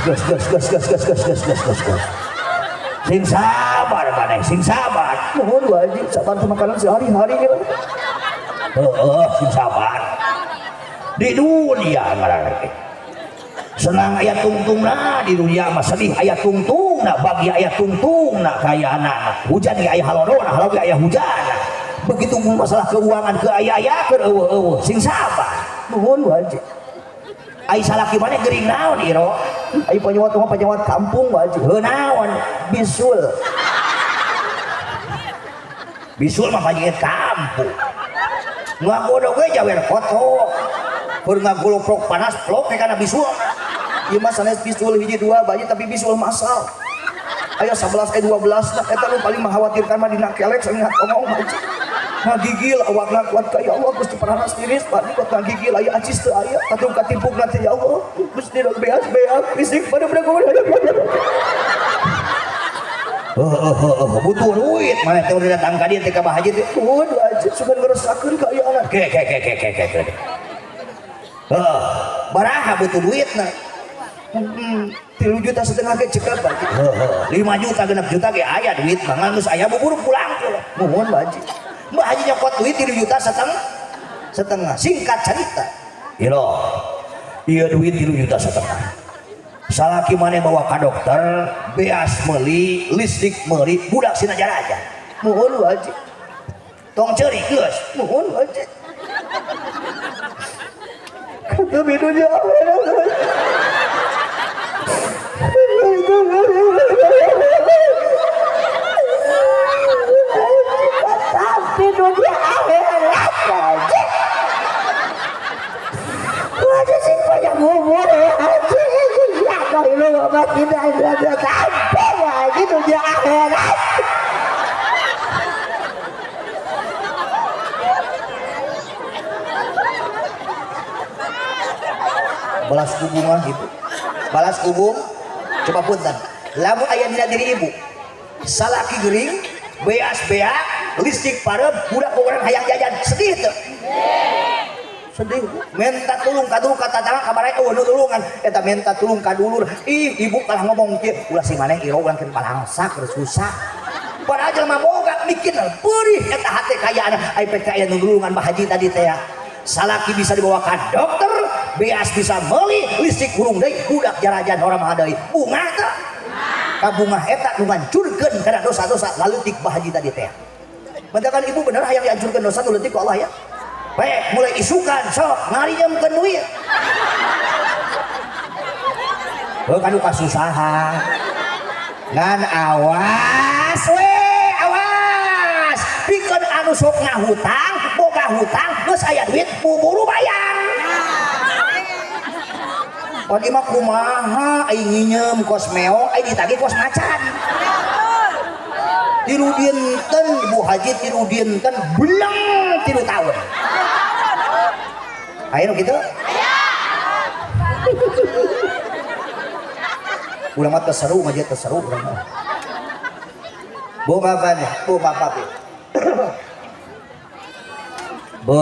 gas gas gas gas gas gas gas gas gas gas. Sing sabar maneh, sing sabar. Mohon Wa Haji, sabar teh makanan sehari-hari ya. Heeh, sing sabar. Di dunia ngaranna teh. Senang aya tungtungna di dunia mah, sedih aya tungtungna, bagi aya tungtungna kaayaan. Hujan ge aya halodona, halog ge aya hujan. Begitu masalah keuangan ke aya-aya keur eueuh-eueuh, sing sabar. Nuhun Wa Haji. Ai salaki maneh gering naon Iro? Ai panyawat mah panyawat kampung Wa Haji. Heuh naon? Bisul. Bisul mah panyawat kampung. Ngagodog ge jawer kotok. Keur ngagoloprok panas plok kana bisul. Ieu mah sanes bisul hiji dua bayi tapi bisul masal. Aya 11 aya 12 nah eta nu paling mengkhawatirkan mah dina kelek sami ngomong Haji. Ngagigil awakna kuat ka ya Allah Gusti paranas tiris bari kuat ngagigil aya acis teu aya katung katimpukna teh ya Allah Gusti rok beas beak fisik pada budak butuh duit maneh teh udah datang ka dieu teh ka Bah Haji teh nuhun Haji sugan ngeresakeun kaayaan ke ke ke ke ke ke ke. Heuh, baraha butuh duitna? 3,5 juta ge cekap Pak Haji. Heuh, 5 juta 6 juta ge aya duit mah ngan geus aya bubur pulang. Nuhun Pak Haji. Mbah Haji nyokot duit 3 juta setengah. Singkat cerita. Iro. Ieu duit 3,5 juta. Salaki maneh bawa ka dokter, beas meuli, listrik meuli, budak sina jaraja. Nuhun Pak Haji. Tong ceurik geus. Nuhun Pak Haji. Kata dunia akhirat. Tapi dunia akhirat Haji. Haji sing banyak ngomong Haji. Ya kalau lu obat tidak ada sampai Haji dunia akhirat. Balas hubungan ibu, balas hubung, coba punten. Lamun aya dina diri ibu, salaki gering, beas beak, listrik parem, budak orang hayang jajan, sedih teu? Sedih. Minta tulung ka dulur ka tatangga ka baraya eueuh nu tulungan, eta minta tulung ka dulur. Ih, ibu kalah ngomong kieu, ulah si maneh iro urang keur balangsa keur susah. Padahal jelema boga mikir perih eta hate kaayaan ai pek aya nu tulungan Bah Haji tadi teh ya. Salaki bisa dibawa ke dokter, beas bisa beli, listrik hurung deui, budak jarajan orang mah deui. Bunga teh. Kabungah eta nu ngancurkeun kana dosa-dosa laleutik Bah Haji tadi teh. Mentakan ibu bener hayang dihancurkeun dosa nu leutik ku Allah ya. Baik, mulai isukan sok ngarinyeumkeun duit. Heuh kanu kasusahan. Ngan awas we, awas. Pikeun anu sok ngahutang, boga hutang, geus aya duit buburu bayar. Pan imah kumaha aing nginyeum kos meong, aing ditagih kos macan. Tilu dinten Bu Haji tilu dinten beleng 3 tahun. Ayo gitu. Urang mah teu seru ngaji teu seru urang mah. Bu maafan, Bu maaf. Bu,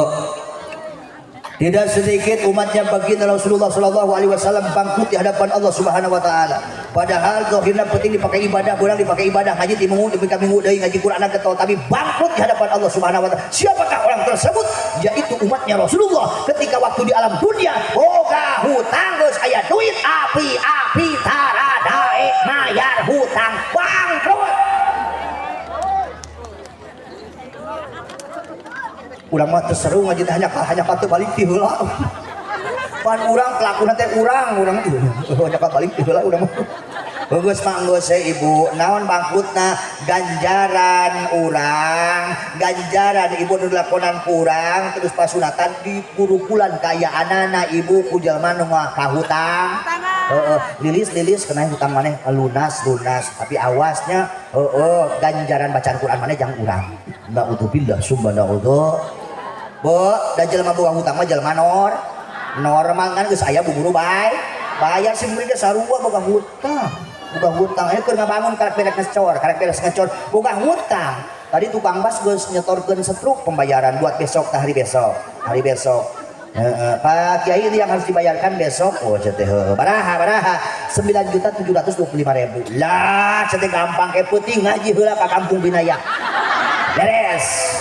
tidak sedikit umatnya baginda Rasulullah Shallallahu Alaihi Wasallam bangkrut di hadapan Allah Subhanahu Wa Taala. Padahal zahirna penting dipakai ibadah, kurang dipakai ibadah ngaji ti minggu, di minggu deui ngaji Quran getol, tapi bangkrut di hadapan Allah Subhanahu Wa Taala. Siapakah orang tersebut? Yaitu umatnya Rasulullah. Ketika waktu di alam dunia, boga hutang geus aya duit, api-api taradae mayar hutang bangkrut. Urang mah teu seru ngaji teh hanya teu balik ti heula. Pan urang pelakuna teh urang hanya balik ti heula urang mah. Geus mah geus ibu, naon bangkrutna ganjaran urang, ganjaran ibu nu dilakonan kurang terus pasunatan dipurukulan kaayaanana ibu ku jalma nu kahutang. Heeh, lilis-lilis kena hutang maneh lunas-lunas, tapi awasnya heeh ganjaran bacaan Quran maneh jang urang. Naudzubillah summa naudzu. Bu, da jelema boga hutang mah jelema normal kan geus aya buburu bae. Bayar sih murid sarua boga hutang. Boga hutang aya keur ngabangun karek beres ngecor, karek beres ngecor, boga hutang. Tadi tukang bas geus nyetorkeun setruk pembayaran buat besok tah hari besok. Hari besok. Heeh, Pak Kiai ini yang harus dibayarkan besok. Oh, teh heuh. Baraha, baraha. 9.725.000. Lah, teh gampang ke peuting ngaji heula ka kampung Binaya. Beres.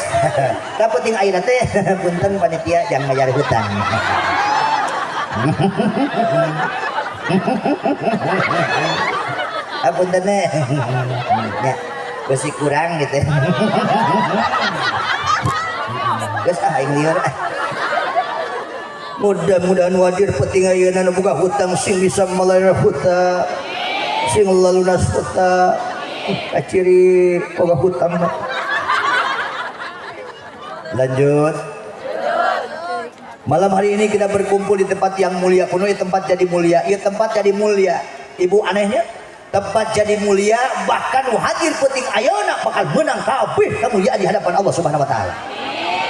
Tah penting ayeuna teh punten panitia jangan bayar hutang. Ah punten teh. Nya, besi kurang gitu. Geus ah aing lieur ah. Mudah-mudahan wadir penting ayeuna nu boga hutang sing bisa malayar hutang, sing lalunas hutang, kaciri boga hutang mah. Lanjut. Malam hari ini kita berkumpul di tempat yang mulia. Kuno tempat jadi mulia. Iya tempat jadi mulia. Ibu anehnya tempat jadi mulia bahkan hadir penting ayeuna bakal menang kabeh kemuliaan di hadapan Allah Subhanahu wa taala.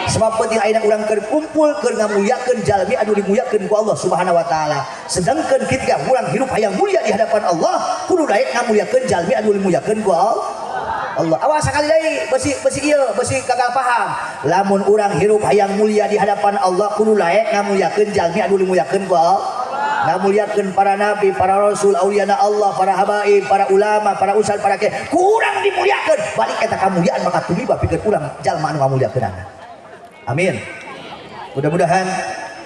Sebab penting ayeuna urang keur kumpul keur ngamuliakeun jalmi anu dimuliakeun ku Allah Subhanahu wa taala. Sedangkan ketika urang hirup hayang mulia di hadapan Allah, kudu daek ngamuliakeun jalmi anu dimuliakeun ku Allah. Allah. Awas sekali deui, besi ieu, besi gagal paham. Lamun urang hirup hayang mulia di hadapan Allah, kudu laek ngamuliakeun jalmi anu dimuliakeun ku Allah. Ngamuliakeun para nabi, para rasul, auliana Allah, para habaib, para ulama, para ustaz, para kiai. Kurang dimuliakeun, balik eta kamuliaan maka tumiba pikeun urang jalma anu ngamuliakeunana. Amin. Mudah-mudahan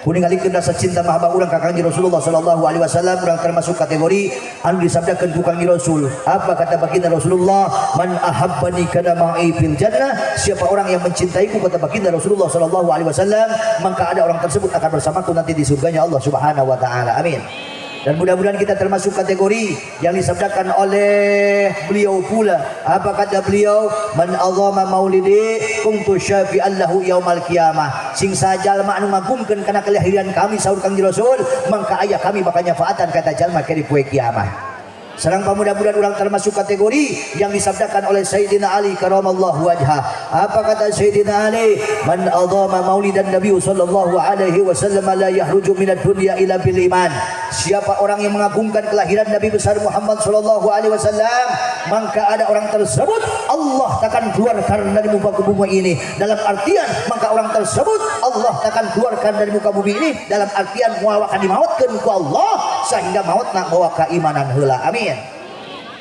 kuningalikeun rasa cinta mahabbah urang ka Kangjeng Rasulullah sallallahu alaihi wasallam, urang termasuk kategori anu disabdakeun ku Kangjeng Rasul. Apa kata baginda Rasulullah? Man ahabbani kana ma'i fil jannah. Siapa orang yang mencintaiku, kata baginda Rasulullah sallallahu alaihi wasallam, maka ada orang tersebut akan bersamaku nanti di surganya Allah Subhanahu wa taala. Amin. Dan mudah-mudahan kita termasuk kategori yang disabdakan oleh beliau pula. Apa kata beliau? Man azama maulidi kuntu syafi'an lahu yaumal qiyamah. Sing sajalma anu ngagungkeun kana kelahiran kami saur Kangjeng Rasul, mangka aya kami bakal nyafaatan kata jalma ke di poe kiamah. Sareng mudah-mudahan orang termasuk kategori yang disabdakan oleh Sayyidina Ali karamallahu wajhah. Apa kata Sayyidina Ali? Man azama maulidan Nabi sallallahu alaihi wasallam la yahruju minad dunya ila bil iman. Siapa orang yang mengagungkan kelahiran Nabi besar Muhammad sallallahu alaihi wasallam, maka ada orang tersebut Allah takkan keluarkan dari muka bumi ini. Dalam artian maka orang tersebut Allah takkan keluarkan dari muka bumi ini, dalam artian moal akan dimautkeun ku Allah sehingga maut nak bawa keimanan heula. Amin.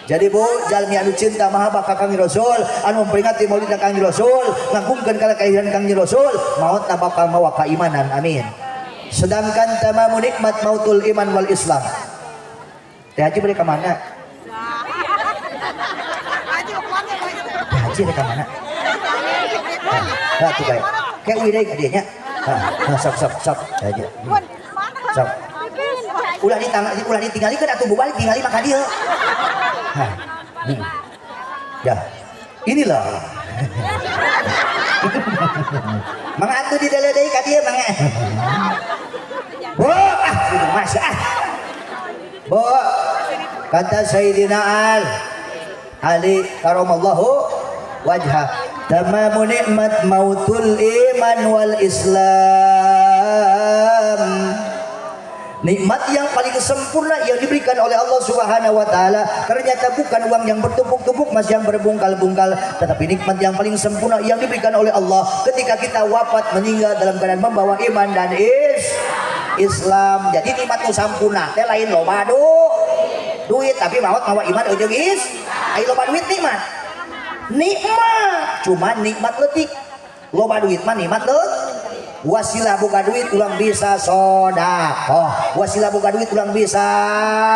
Jadi bu, jalmi anu cinta mahabbah ka Kangjeng Rasul, anu memperingati maulid Kangjeng Rasul, ngagungkeun kana kelahiran Kangjeng Rasul, maut na bakal mawa keimanan. Amin. Sedangkan tamamu nikmat mautul iman wal Islam. Teh Haji balik ke mana? Haji rek ka mana? Nah, tuh kayak kayak uih deui ka dieu nya. Nah, sok sok sok aja. Sok. Ulah ditang ulah ditinggalikeun atuh bu balik tingali mah ka dieu. Hah. Ya. Inilah. Mangga atuh di deui deui ka dieu mangga. Bu, ah, mas ah. Bu, kata Sayyidina Ali karamallahu wajhah, tamamu nikmat mautul iman wal Islam. Nikmat yang paling sempurna yang diberikan oleh Allah Subhanahu wa taala ternyata bukan uang yang bertumpuk-tumpuk, mas yang berbungkal-bungkal, tetapi nikmat yang paling sempurna yang diberikan oleh Allah ketika kita wafat meninggal dalam keadaan membawa iman dan Islam. Jadi nikmat nu sampurna teh lain loba duit, tapi maot mawa iman jeung is. Ai loba duit nikmat. Nikmat, cuma nikmat leutik. Loba duit mah nikmat leutik. Wasilah boga duit ulang bisa sodakoh, wasilah boga duit ulang bisa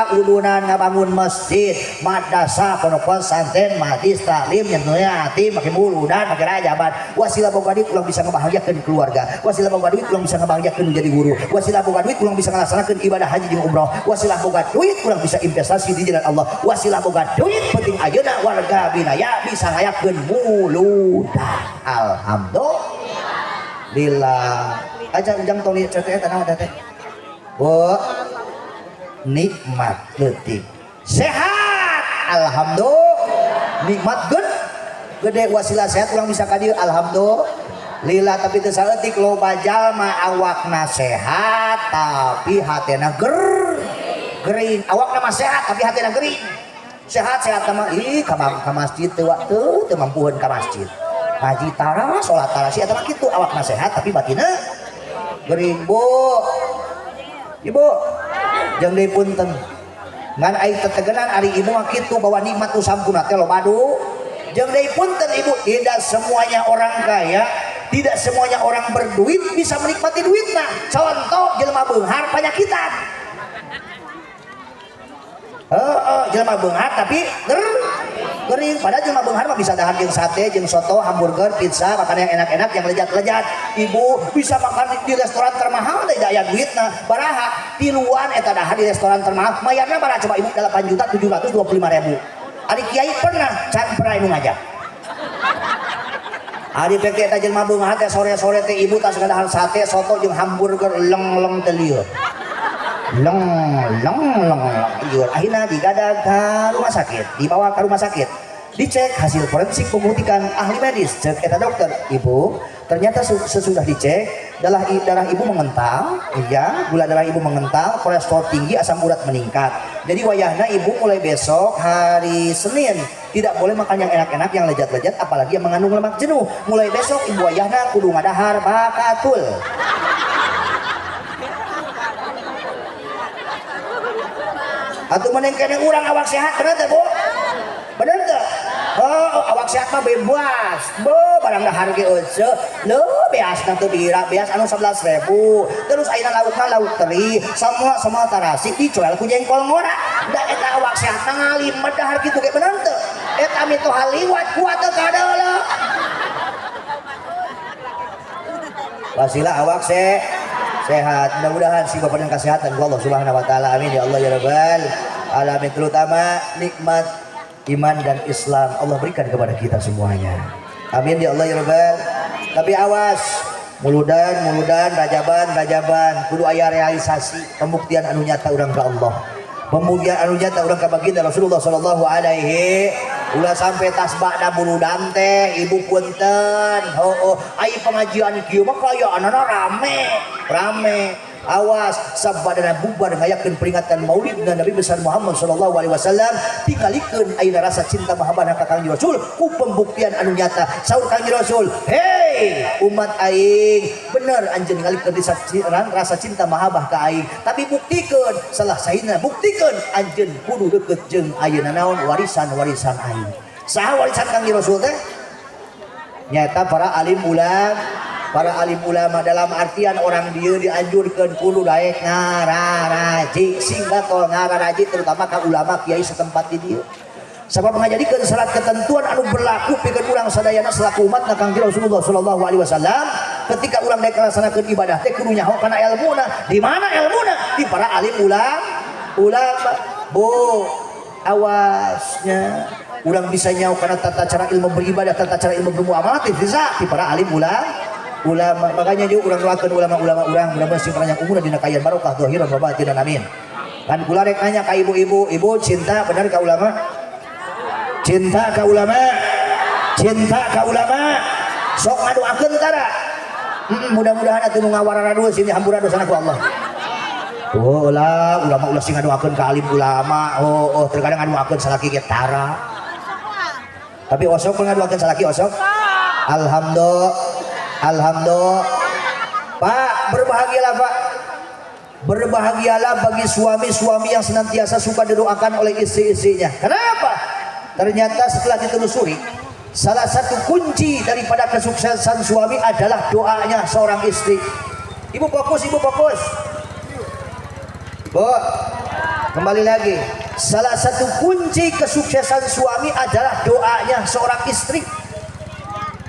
udunan ngabangun masjid, madrasah, pondok pesantren, majlis taklim, nyentuhnya hati, make muludan, make rajaban. Wasilah boga duit ulang bisa ngebahagiakeun keluarga, wasilah boga duit ulang bisa ngebahagiakeun jadi guru, wasilah boga duit ulang bisa ngelaksanakeun ibadah haji jeung umroh, wasilah boga duit ulang bisa investasi di jalan Allah, wasilah boga duit penting ayeuna warga binaya bisa ngayakeun muludan. Alhamdulillah. Lila aja ujang tong di teh eta naon teh. Bu, nikmat leutik. Sehat, alhamdulillah. Nikmat gede wasilah sehat urang bisa ka dieu alhamdulillah, tapi teu saeutik loba jalma awakna sehat tapi hatena gering. Awakna mah sehat tapi hatena gering. Sehat-sehat mah ih ka masjid teu teu teu mampuheun ka masjid. Ngaji tara, sholat tara, si eta mah kitu awakna sehat tapi batinna gering. Bu, ibu jeung deui punten ngan ai tetegenan ari ibu mah kitu bahwa nikmat nu sampurna teh loba jeung deui punten ibu, tidak semuanya orang kaya, tidak semuanya orang berduit bisa menikmati duitna. Contoh jelema beunghar panyakitan. Heeh, jelema beunghar tapi gering. Padahal jelema beunghar mah bisa dahar jeung sate, jeung soto, hamburger, pizza, makanan yang enak-enak, yang lezat-lezat. Ibu bisa makan di restoran termahal da aya duitna. Baraha tiluan eta dahar di restoran termahal, mayarna baraha coba ibu? 8.725.000. Ari kiai pernah can pernah ibu ngajak. Ari pek eta jelema beunghar teh sore-sore teh ibu tas ngadahar sate, soto jeung hamburger leng-leng teh lieur. Leng leng leng leng lieur. Akhirnya digadag ke rumah sakit, dibawa ke rumah sakit, dicek hasil forensik membuktikan ahli medis, cek eta dokter, ibu ternyata sesudah dicek darah ibu mengental, iya, gula darah ibu mengental, kolesterol tinggi, asam urat meningkat. Jadi wayahna ibu mulai besok hari Senin tidak boleh makan yang enak-enak, yang lezat-lezat, apalagi yang mengandung lemak jenuh. Mulai besok ibu wayahna kudu ngadahar bakatul. Atau mending kene urang awak sehat, bener teh bu? Bener teh? Oh, awak sehat mah bebas. Bo, barang dahar ge euceuh. Leuh, beasna teu bira, beas anu 11.000. Terus ayeuna laukna lauk teri, semua tarasi dicoel ku jengkol ngora. Da eta awak sehat mah ngalimet dahar kitu ge, bener teu? Eta mitoha liwat kuat teu kadeuleu. Wasilah awak sehat. Mudah-mudahan si bapak dan kesehatan Allah Subhanahu wa taala. Amin ya Allah ya rabbal alamin. Terutama nikmat iman dan Islam Allah berikan kepada kita semuanya. Amin ya Allah ya rabbal. Tapi awas, muludan muludan, rajaban rajaban, kudu aya realisasi pembuktian anu nyata urang ka Allah. Pembuktian anu nyata urang ka baginda Rasulullah sallallahu alaihi. Ulah sampai tasbahna muludan teh ibu punten. Heueuh, ai pengajian kieu mah kayaanana rame, rame. Awas sabadana bubar ngayakeun peringatan Maulid Nabi besar Muhammad sallallahu alaihi wasallam, tingalikeun ayeuna rasa cinta mahabbah ka Kangjeng Rasul ku pembuktian anu nyata. Saur Kangjeng Rasul, "Hei umat aing, bener anjeun ngalikeun rasa cinta mahabbah ka aing, tapi buktikeun salah sahina, buktikeun anjeun kudu deukeut jeung ayeuna naon warisan-warisan aing." Saha warisan Kangjeng Rasul teh? Nyata para alim ulama. Para alim ulama dalam artian orang dia dianjurkan kudu daek ngararaji, sing gatol ngararaji terutama ka ulama kiai setempat di dieu. Sabab ngajadikeun syarat ketentuan anu berlaku pikeun urang sadayana selaku umat na Kangjeng Rasulullah sallallahu alaihi wasallam. Ketika urang daek ngalaksanakeun ibadah teh kudu nyaho kana elmuna. Di mana elmuna? Di para alim ulama. Bu, awasnya urang bisa nyaho kana tata cara ilmu beribadah, tata cara ilmu bermuamalah teh bisa di para alim ulama. Makanya juga urang doakeun ulama-ulama urang mudah-mudahan sing panjang umur dina kaayaan barokah zahiran wa batinan, amin. Kan kula rek nanya ka ibu-ibu, ibu cinta bener ka ulama? Cinta ka ulama? Cinta ka ulama? Sok ngadoakeun tara? Mudah-mudahan atuh nu ngawarara dua sini hampura dosana ku Allah. Oh lah, ulama ulah sing ngadoakeun ka alim ulama. Oh, terkadang ngadoakeun salaki ge tara. Tapi osok ngadoakeun salaki osok? Alhamdulillah. Alhamdulillah. Pak, berbahagialah Pak. Berbahagialah bagi suami-suami yang senantiasa suka didoakan oleh istri-istrinya. Kenapa? Ternyata setelah ditelusuri, salah satu kunci daripada kesuksesan suami adalah doanya seorang istri. Ibu fokus, ibu fokus. Bu, kembali lagi. Salah satu kunci kesuksesan suami adalah doanya seorang istri.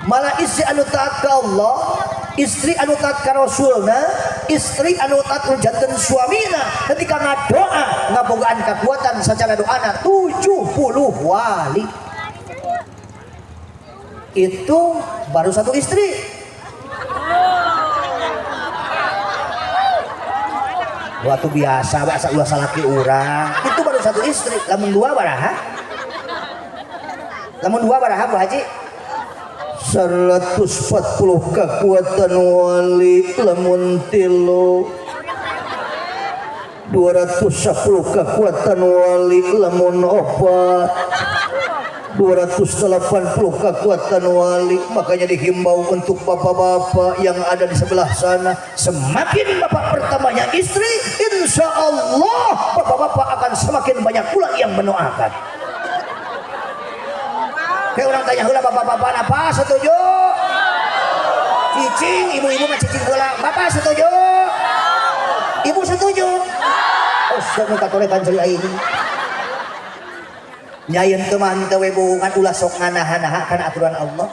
Malah istri anu taat ke Allah, istri anu taat ka Rasulna, istri anu taat janten suamina, ketika ngadoa ngabogaan kekuatan secara doana 70 wali. Itu baru satu istri. Waktu biasa bahasa ulah salaki urang, itu baru satu istri. Lamun dua baraha? Lamun dua baraha Bu Haji? 140 kekuatan wali lamun tilu, 210 kekuatan wali lamun opat, 280 kekuatan wali. Makanya dihimbau untuk bapak-bapak yang ada di sebelah sana, semakin bapak bertambahnya istri, insya Allah bapak-bapak akan semakin banyak pula yang mendoakan. Kayak orang tanya heula bapak-bapak apa setuju? Cicing, ibu-ibu mah cicing heula. Bapak setuju? Ibu setuju? Oh, sok nu katolekan ceri aing. Nyaieun teu mah henteu we bohongan, ulah sok nganaha-naha kana aturan Allah.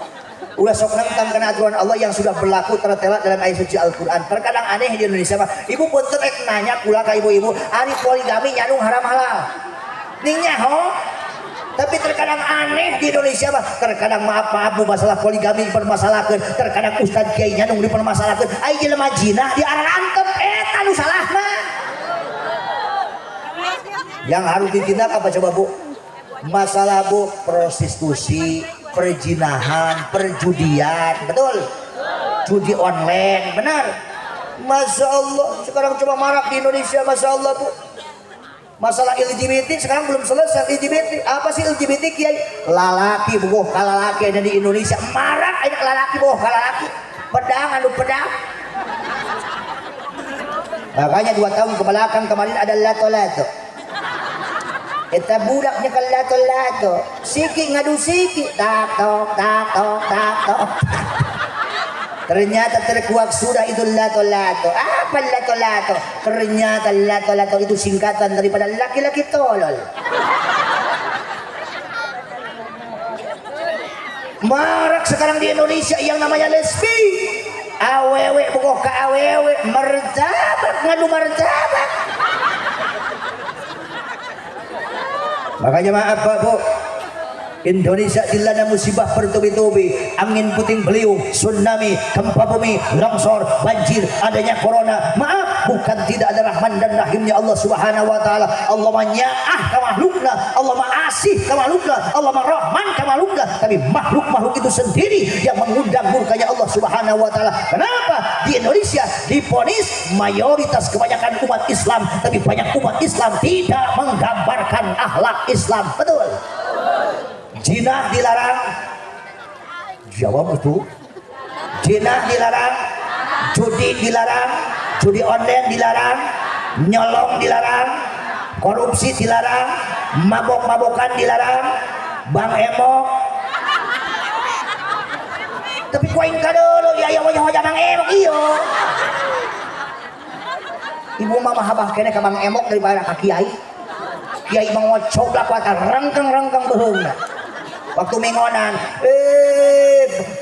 Ulah sok nentang kana aturan Allah yang sudah berlaku tertera dalam ayat suci Al-Qur'an. Terkadang aneh di Indonesia mah. Ibu punten rek nanya kula ka ibu-ibu, ari poligami nyandung haram halal. Ning nyaho. Tapi terkadang aneh di Indonesia mah, terkadang maaf-maaf bu masalah poligami dipermasalahkeun, terkadang ustad kiai nyandung dipermasalahkeun, ai jelema jinah diarantep eta nu salah mah. Yang harus ditindak apa coba Bu? Masalah Bu prostitusi, perzinahan, perjudian, betul? Judi online, benar? Masya Allah, sekarang coba marak di Indonesia, Masya Allah Bu. Masalah LGBT sekarang belum selesai. LGBT apa sih LGBT kiai? Lalaki bogoh kalalaki ada di Indonesia marak, ada lalaki bogoh kalalaki, pedang anu pedang. Makanya 2 tahun ke belakang kemarin ada lato-lato. Eta budaknya ke lato-lato, siki ngadu siki, tak tok tak tok tak tok. Ternyata terkuak sudah itu lato-lato. Apa lato-lato? Ternyata lato-lato itu singkatan daripada laki-laki tolol. Marak sekarang di Indonesia yang namanya lesbi. Awewe bogoh ka awewe, martabak ngadu martabak. Makanya maaf Pak Bu, Indonesia dilanda musibah bertubi-tubi, angin puting beliung, tsunami, gempa bumi, longsor, banjir, adanya corona. Maaf, bukan tidak ada rahman dan rahimnya Allah Subhanahu wa taala. Allah manyaah ka makhlukna, Allah maasih ka makhlukna, Allah marahman ka makhlukna, tapi makhluk-makhluk itu sendiri yang mengundang murkanya Allah Subhanahu wa taala. Kenapa? Di Indonesia diponis mayoritas kebanyakan umat Islam, tapi banyak umat Islam tidak menggambarkan akhlak Islam. Betul? Jinah dilarang, jawab itu. Jinah dilarang, judi dilarang, judi online dilarang, nyolong dilarang, korupsi dilarang, mabok-mabokan dilarang, bang emok. Tapi kuaing kadeuleu ya aya wajah-wajah bang emok iyo. Ibu mama habah kene ka bang emok daripada ka kiai. Kiai mah ngocoblak wae rengkeng-rengkeng beuheungna. Waktu mingonan,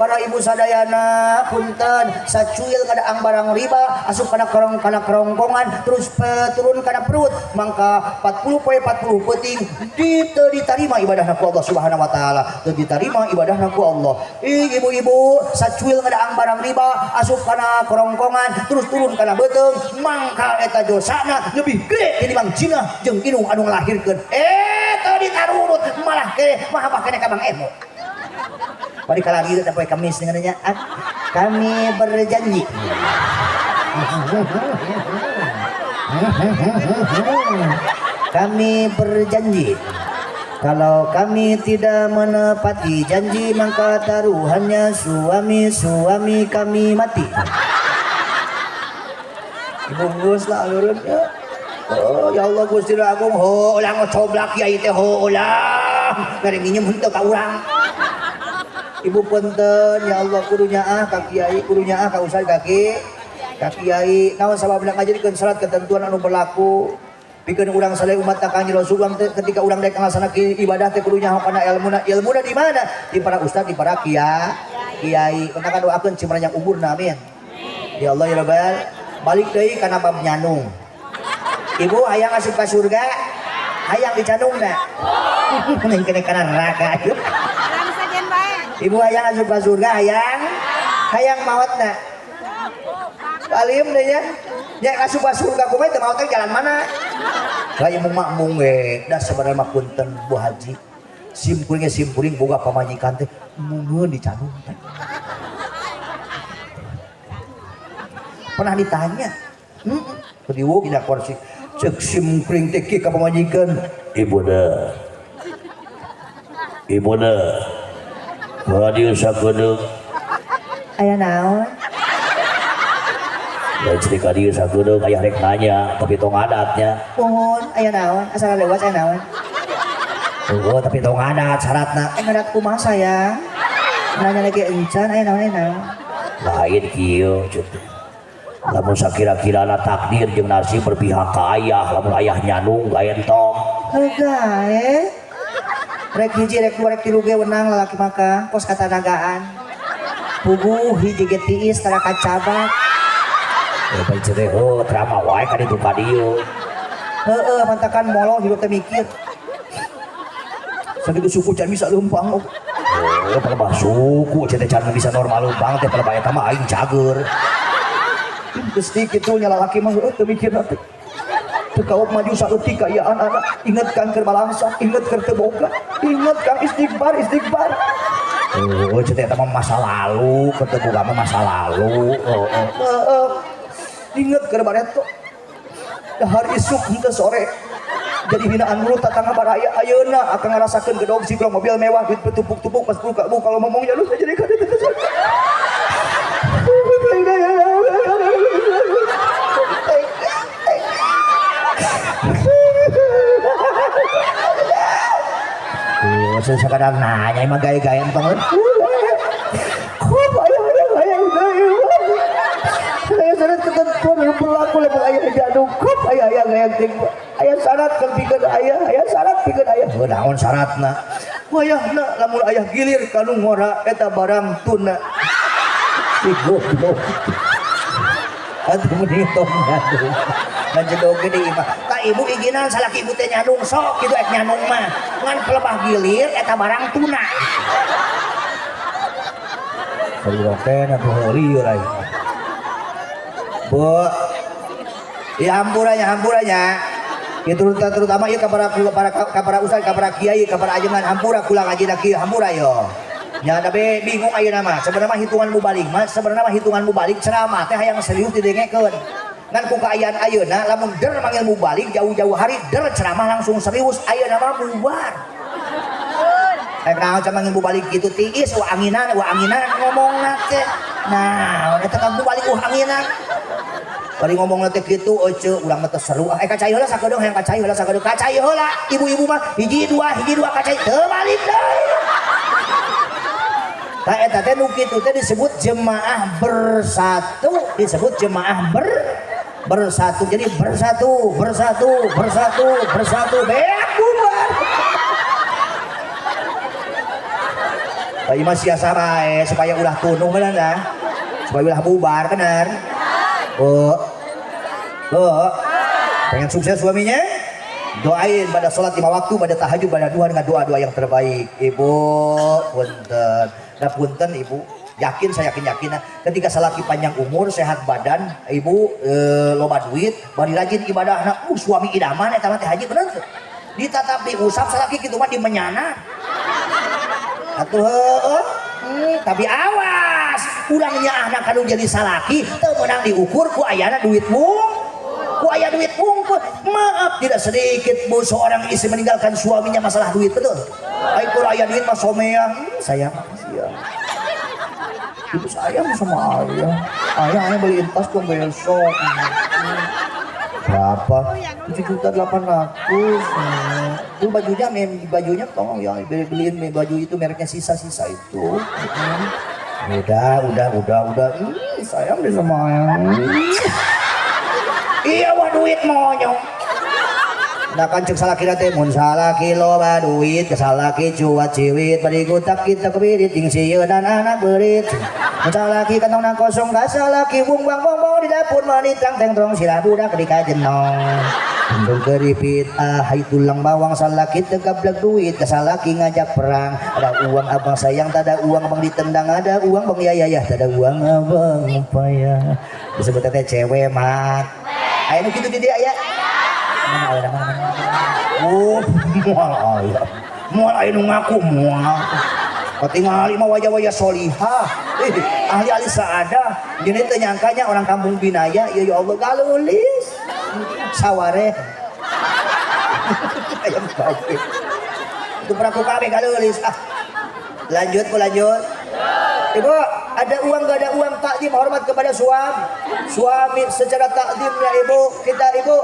para ibu sadayana punten, sacuil kada ang barang riba asup kana kerong kana kerongkongan terus turun kana perut, mangka 40 poe 40 peuting di teu ditarima ibadahna ku Allah Subhanahu wa taala, teu ditarima ibadahna ku Allah. Ih ibu-ibu, sacuil kada ang barang riba asup kana kerongkongan terus turun kana beuteung, mangka eta dosana lebih gede tinimbang zina jeung indung anu ngalahirkeun. Teu ditarurut malah kene mahabah kene ka Bang Emo. Bari kala dieu teh poe Kamis dengan nya, kami berjanji. Kami berjanji kalau kami tidak menepati janji maka taruhannya suami-suami kami mati. Ibu geus lah alurun ya. Oh ya Allah Gusti Agung, ho ulah ngocoblak kiai teh ho ulah. Mere minjem henteu ka urang. Ibu punten ya Allah kudu nyaah ka kiai, kudu nyaah ka ustaz ka kiai. Naon sababna ngajadikeun syarat ketentuan anu berlaku pikeun urang sadaya umat Kanjeng Rasul ketika urang daek ngalaksanakeun ibadah teh kudu nyaho kana ilmuna. Ilmuna di mana? Di para ustaz, di para kiai. Mentakan doakeun cing panjang umurna, amin. Ya Allah ya Rabbal. Balik deui kana bab nyanung. Ibu hayang asup ka surga, hayang dicandungna. Mending kene kana neraka. Ibu hayang asup ka surga, hayang hayang maotna. Alim deh nya. Nya asup ka surga kumaha teh maot teh jalan mana? Lah ieu makmung we, da sabarana mah punten Bu Haji. Sim kuring sim kuring boga pamajikan teh mungeun dicandung teh. Pernah ditanya. Heeh. Diwuk dina kursi. Cek sim kuring teh ka pamajikan. Ibunda. Ibunda. Ka dieu sakedeung. Aya naon? Lain sedih ka dieu sakedeung aya rek nanya tapi tong adatnya. Mohon aya naon? Asal lewat aya naon? Oh, tapi tong adat syaratna. Ngadat kumaha sayang? Nanya lagi encan aya naon aya naon? Lain kieu cek. Lamun sakira-kirana takdir jeung nasib berpihak ka ayah, lamun ayah nyanung gae entong. Heuh gae. Rek hiji rek dua rek tilu ge wenang lalaki maka kos katanagaan. Puguh hiji ge tiis tara kacabak. Eh bae teh heuh drama wae ka ditu ka dieu. Heueuh mantakan molor hidup teh mikir. Sakitu suku can bisa leumpang. Oh, palebah suku teh can bisa normal leumpang teh palebah eta mah aing cager. Gusti kitu nya lalaki mah heueuh teu mikirna teh. Teu kaop maju saeutik kaayaan anak, inget kang keur balangsa, inget keur teu boga, inget kang istighfar, istighfar. Oh, teh eta mah masa lalu, keur teu boga mah masa lalu. Heeh. Heeh. Inget keur bareto. Dahar isuk henteu sore. Jadi hinaan mulut tatangga baraya ayeuna akan ngarasakeun gedog siklong mobil mewah duit bertumpuk-tumpuk pas buka bu kalau ngomongnya lu jadi kada teu. Oh, saya sekadar nanya emang gaya-gaya entong. Kok ayah ayah ayah syarat ketentuan yang berlaku lamun ayah jadung. Kok ayah ayah gaya ting ayah syarat kan pikeun ayah, ayah syarat pikeun ayah. Oh, naon syaratna? Wayahna lamun ayah gilir kanu ngora eta barang tuna. Si goblok. Atuh mending tong nyadung. Ngajedog ge di imah. Ka ibu iginan salaki ibu teh nyadung sok kitu ek nyadung mah. Ngan pelebah gilir eta barang tuna. Goblok teh atuh lieur aing. Bu. Ya hampuranya, hampuranya. Ya terutama ieu ka para ustaz, ka para kiai, ka para ajengan hampura kula ngajina kieu hampura yo. Ya tapi bingung ayeuna mah. Sebenarnya mah hitungan mubalik mah, sebenarnya mah hitungan mubalik ceramah teh hayang serius didengekeun. Ngan ku kaayaan ayeuna lamun der manggil mubalik jauh-jauh hari der ceramah langsung serius ayeuna mah bubar. Naon manggil mubalik kitu tiis wa anginan ngomongna teh. Nah, eta kan mubalik uh anginan. Bari ngomongna teh kitu euceu urang mah teh seru. Kacai heula sakedeung hayang kacai heula sakedeung. Kacai heula ibu-ibu mah hiji dua kacai teu balik deui. Tah eta teh nu kitu teh disebut jemaah bersatu, disebut jemaah bersatu. Jadi bersatu, bersatu, bersatu, bersatu. Beak Ieu mah siasa bae supaya ulah tunuh bener dah. Supaya ulah bubar bener. Bu. Bu. Pengen sukses suaminya? Doain pada sholat 5 waktu, pada tahajud, pada duha dengan doa-doa yang terbaik. Ibu, punten. Nah punten ibu, yakin saya yakin-yakin. Ketika salaki panjang umur, sehat badan, ibu loba duit, bari rajin ibadah, nah, suami idaman eta mah teh haji bener teu? Ditatap diusap salaki kitu mah dimenyana. Atuh heueuh. Tapi awas, urang nyaahna kanu jadi salaki teu meunang diukur ku ayana duit mung. Ku aya duit wungkul. Maaf tidak sedikit bu seorang istri meninggalkan suaminya masalah duit, betul? Ai kur aya duit mah somea. Sayang makasih ya. Ibu sayang sama ayah. Ayah beliin tas dong besok. Berapa? 7.800.000. Itu bajunya, bajunya tolong ya beliin baju itu mereknya sisa-sisa itu. Udah. Sayang deh sama ayah. Iya wah duit monyong. Nah kan cek salaki teh mun salaki loba duit ke salaki cuat ciwit bari gutak kita kebirit jeung sieunan anak beurit. Mun salaki kantongna kosong ka salaki bung bang bong bong di dapur meuni tang teng trong sirah budak di kajenong. Tundung keripit ah hai tulang bawang salaki teu gablek duit ka salaki ngajak perang. Ada uang abang sayang tak ada uang abang ditendang, ada uang bang ya ya ya tak ada uang abang payah. Disebut teh cewek mat. Aya nu kitu di dieu aya. Mana aya mana mana. Oh, moal aya. Moal aya nu ngaku moal. Katingali mah wajah-wajah solihah. Ahli-ahli saadah. Jadi teu nyangkanya orang kampung Binaya, ya ya Allah galulis. Saware. Ayam babe. Itu peraku kabeh galulis. Ah. Lanjut bu lanjut. Ibu, ada uang gak ada uang takdim hormat kepada suami. Suami secara takdimnya ibu, kita ibu,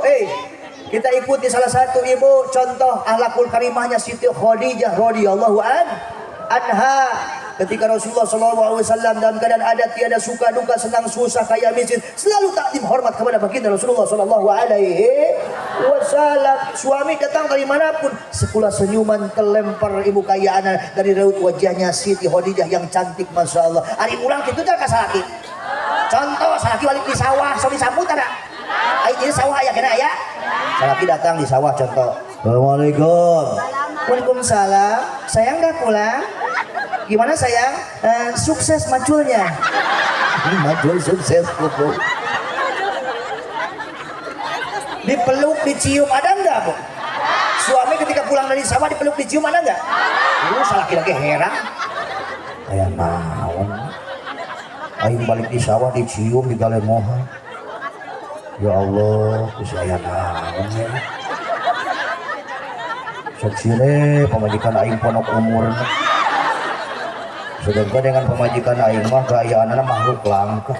kita ikuti salah satu ibu contoh akhlakul karimahnya Siti Khadijah radhiyallahu anha. Ketika Rasulullah SAW dalam keadaan ada tiada suka duka senang susah kaya miskin selalu takdim hormat kepada baginda Rasulullah SAW. Suami datang dari manapun sepuluh senyuman terlempar ibu kayaan dari raut wajahnya Siti Khadijah yang cantik masya Allah. Ari ulang kitu teh ka salaki. Contoh salaki balik di sawah sok disambut ada. Ai jadi sawah aya kena aya. Salaki datang di sawah contoh. Assalamualaikum. Waalaikumsalam. Sayang dah pulang. Gimana sayang? Sukses maculnya. Macul sukses bu. Dipeluk, dicium ada enggak bu? Suami ketika pulang dari sawah dipeluk, dicium ada enggak? Lu salah laki-laki heran. Kayak naon. Aing balik di sawah dicium di galemohan. Ya Allah, geus aya naon ya. Sok sire pamajikan aing ponok umurna. Sedangkan dengan pemajikan aing mah kaayaanana makhluk langka.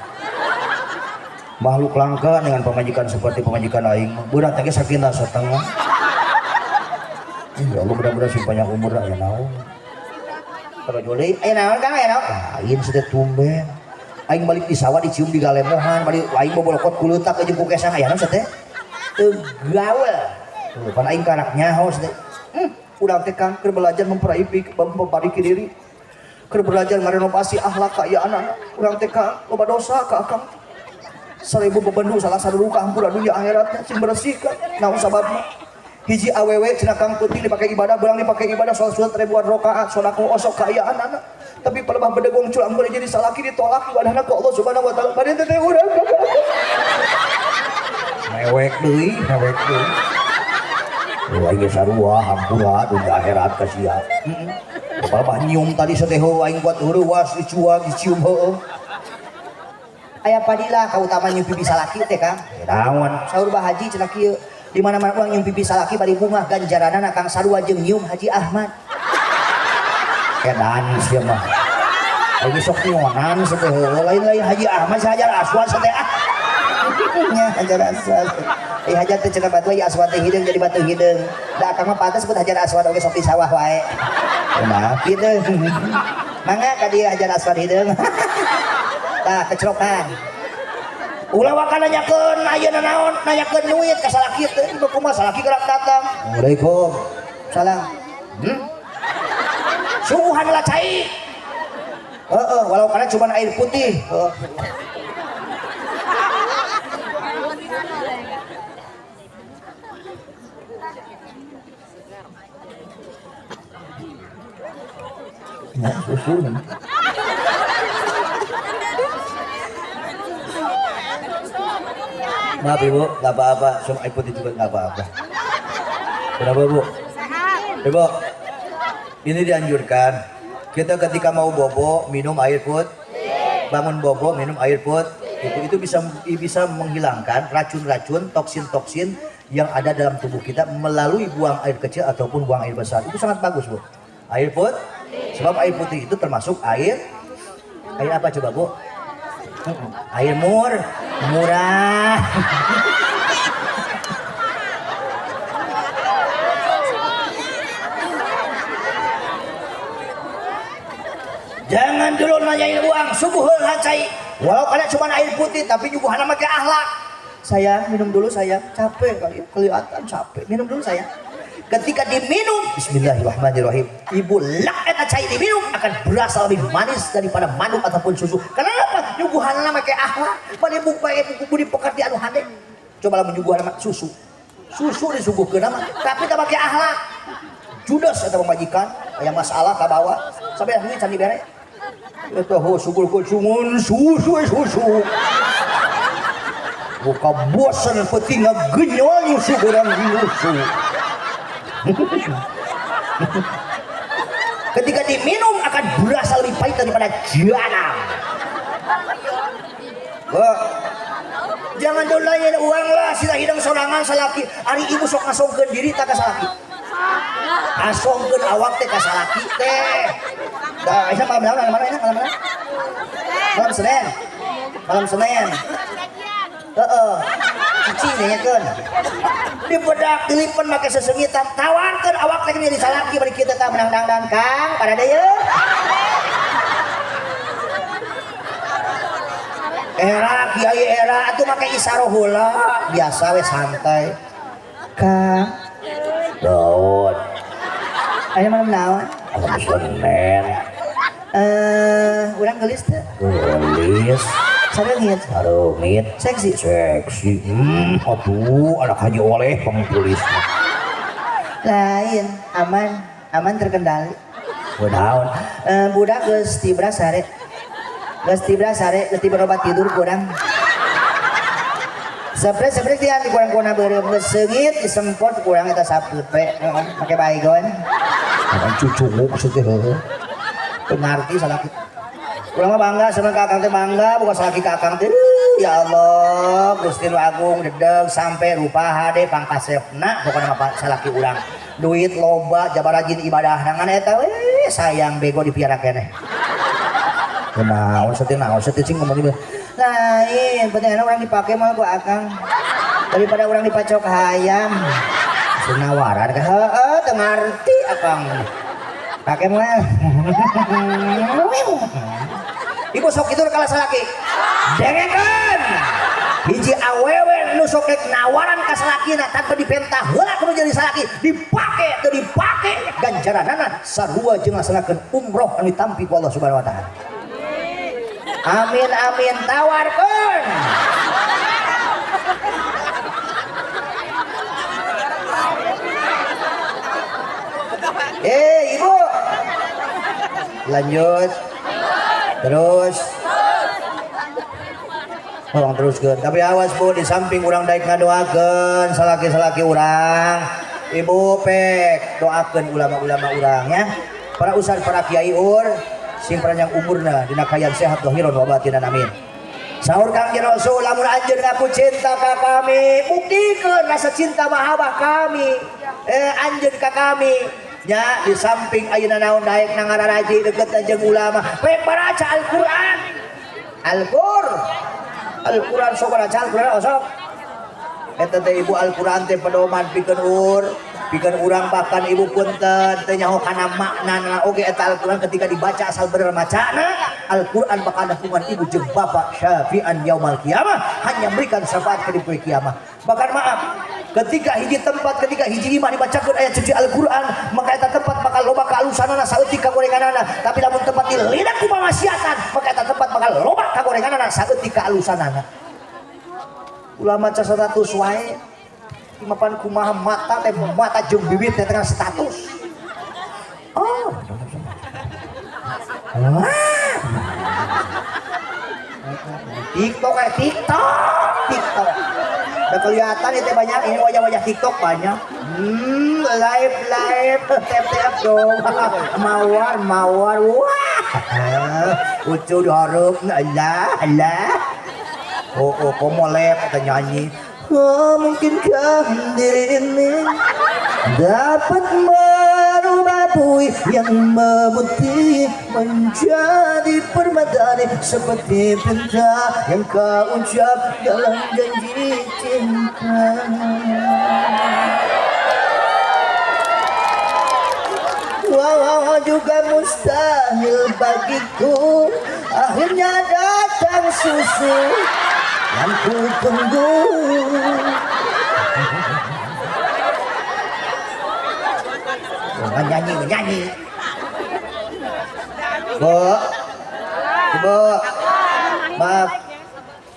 Makhluk langka dengan pemajikan seperti pemajikan aing mah. Berat ge sakinah satengah. Ya Allah mudah-mudahan sing panjang umur aya naon. Rajuli aya naon Kang aya naon? Lain teh tumben. Aing balik di sawah dicium di galemohan, balik aing bobolokot kuleutak jeung ku kesang aya naon teh? Teu gaul. Tuh pan aing karak nyaho teh. Urang teh Kang keur belajar memperbaiki diri. Keur belajar ngarenovasi akhlak kaayaan anak urang teh Kang loba dosa ka akang. 1000 bebendu salah sadulu ka hampura dunya akhiratnya sing bersihkeun. Naon sababna? Hiji awewe cenah Kang peuting dipake ibadah, beurang dipake ibadah salat sunat ribuan rakaat, sedekah osok kaayaan anak. Tapi palebah bedegong culang boleh jadi salaki ditolak ibadahna ku Allah Subhanahu wa taala. Bade teh urang. Mewek deui, mewek deui. Aing geus sarua hampura dunya akhirat ka sia. Bapak nyium tadi seteho aing kuat heurewas dicuak dicium heueuh. Aya padilah kautamaan nyium pipi salaki teh Kang. Naon? Saur Bah Haji cenah kieu. Di mana-mana urang nyium pipi salaki bari bungah ganjaranana Kang sarua jeung nyium Haji Ahmad. Edan sia mah. Aing sok nyonan teh heueuh lain-lain Haji Ahmad Hajar Aswad teh ah. Nya Hajar Aswad. Hajar teh cenah batu aya aswad teh hideung jadi batu hideung. Da akang mah pantes sebut Hajar Aswad oge sok di sawah wae. Nah, hideung. Mangga ka dieu Hajar Aswad hideung. Tah kecerokan. Ulah waka nanyakeun ayeuna naon, nanyakeun duit ka salaki teh, kumaha salaki gerak datang. Assalamualaikum. Salam. Suguhan lah cai. Heeh, walau karena cuma air putih. Heeh. Ya, susu nih. Maaf ibu, nggak apa-apa. Cuma air putih juga nggak apa-apa. Kenapa bu? Ibu, ini dianjurkan. Kita ketika mau bobo minum air putih, bangun bobo minum air putih. Itu bisa menghilangkan racun-racun, toksin-toksin yang ada dalam tubuh kita melalui buang air kecil ataupun buang air besar. Itu sangat bagus bu. Air putih, sebab air putih itu termasuk air apa coba bu? Air murah. Jangan dulu nanyain uang, subuhul cai. Walau kalian cuma air putih, tapi nyuguhana make akhlak. Saya minum dulu saya, capek kali, kelihatan capek. Minum dulu saya. Ketika diminum, bismillahirrahmanirrahim, ibu lak eta cai diminum akan berasa lebih manis daripada madu ataupun susu. Kenapa? Nyuguhana make akhlak. Bade budi pekerti anu hade. Coba lamun nyuguhana susu. Susu disuguhkeun mah, tapi teu make akhlak. Judes eta pamajikan, aya masalah kabawa sampai duit can dibere. Eta ho suguhkeun sungun susu susu. Buka bosan peuting ngagenyol nyusuguran susu. Ketika diminum akan berasa lebih pahit daripada jahanam. Jangan dolayan uang lah, sila hidang sorangan salaki. Ari ibu sok ngasongkeun diri tak ka salaki. Asongkeun awak teh ka salaki teh. Dah, Aisyah malam mana? Malam mana? Malam Senin. Malam Senin. Heeh. Cici nanyakeun. Dibedak dilipen make sesengitan, tawarkeun awak teh jadi salaki bari kieu teh menang dangdan Kang, pada deui. Era kiai era atuh make isaroh heula, biasa we santai. Kang, Daun. Aya malam naon? Malam Senin. Urang geulis teu? Geulis. Sareungit. Sareungit. Seksi. Seksi. Aduh, anak haji oleh pengtulis. Lain, aman, aman terkendali. Kunaon? Budak geus tibra sare. Geus tibra sare, geus berobat tidur kurang. Sepre-sepre dia di kurang-kurang beureum geus seungit disempot kurang eta sapre, make baygon. Akan cucunguk seueuh heueuh. Teu ngarti salaki. Urang mah bangga sama ka akang teh bangga, bukan salaki ka akang teh. Ya Allah, Gusti nu agung dedeg sampai rupa hade pangkasepna pokona mah salaki urang. Duit loba jabar rajin ibadah ngan eta we sayang bego dipiara keneh. Kunaon seueuh naon seueuh cing ngomong ieu. Lain, penting orang dipake mah ku akang. Daripada orang dipacok hayam. Senawaran kan? Heeh, teu ngarti akang. Pake mah. Ibu sok itu kalah salaki. Dengekeun. Hiji awewe nu sok rek nawaran ka salakina tanpa dipentah heula kudu jadi salaki, dipake teu dipake ganjaranana sarua jeung laksanakeun umroh anu ditampi ku Allah Subhanahu wa taala. Amin amin tawarkeun. Ibu. Lanjut. Terus. Tolong teruskeun. Tapi awas Bu, di samping urang daek ngadoakeun salaki-salaki urang. Ibu pek doakeun ulama-ulama urang ya. Para ustad, para kiai ur sing panjang umurna dina kaayaan sehat zahiran wa batinan amin. Sahur Kangjeng Rasul lamun anjeun ngaku cinta ka kami, buktikeun rasa cinta mahabbah kami. Anjeun ka kami. Nya di samping ayeuna naon daek na ngararaji deukeut jeung ulama, pek baraca Al-Qur'an. Al-Qur'an sok baraca Al-Qur'an osok. Eta teh ibu Al-Qur'an teh pedoman pikeun ur, pikeun urang bahkan ibu punten teu nyaho kana maknana oge eta Al-Qur'an ketika dibaca asal bener macana, Al-Qur'an bakal dapungan ibu jeung bapak syafi'an yaumal kiamah, hanya memberikan syafaat ke di poe kiamah. Bahkan maaf, ketika hiji tempat, ketika hiji imah dibacakeun ayat suci Al-Qur'an, maka eta tempat bakal loba loba kaalusanana saeutik kagorenganana, tapi lamun tempat dilidak ku pamaksiatan maka eta tempat bakal loba kagorenganana saeutik kaalusanana. Ulah maca status wae. Mapan kumaha mata teh mata jeung bibit teh tengah status. Oh. Wah. TikTok kayak TikTok, TikTok. Udah kelihatan itu banyak ini wajah-wajah TikTok banyak. Live live, tap tap dong. Mawar mawar, wah. Ucu diharap, alah alah. Oh oh, komo lep atau nyanyi. Oh, mungkinkah diri ini dapat merubah buih yang memutih menjadi permadani seperti pinta yang kau ucap dalam janji cinta. Walau juga mustahil bagiku, akhirnya datang susu yang ku tunggu. Nyanyi, nyanyi. Bu, Bu, maaf.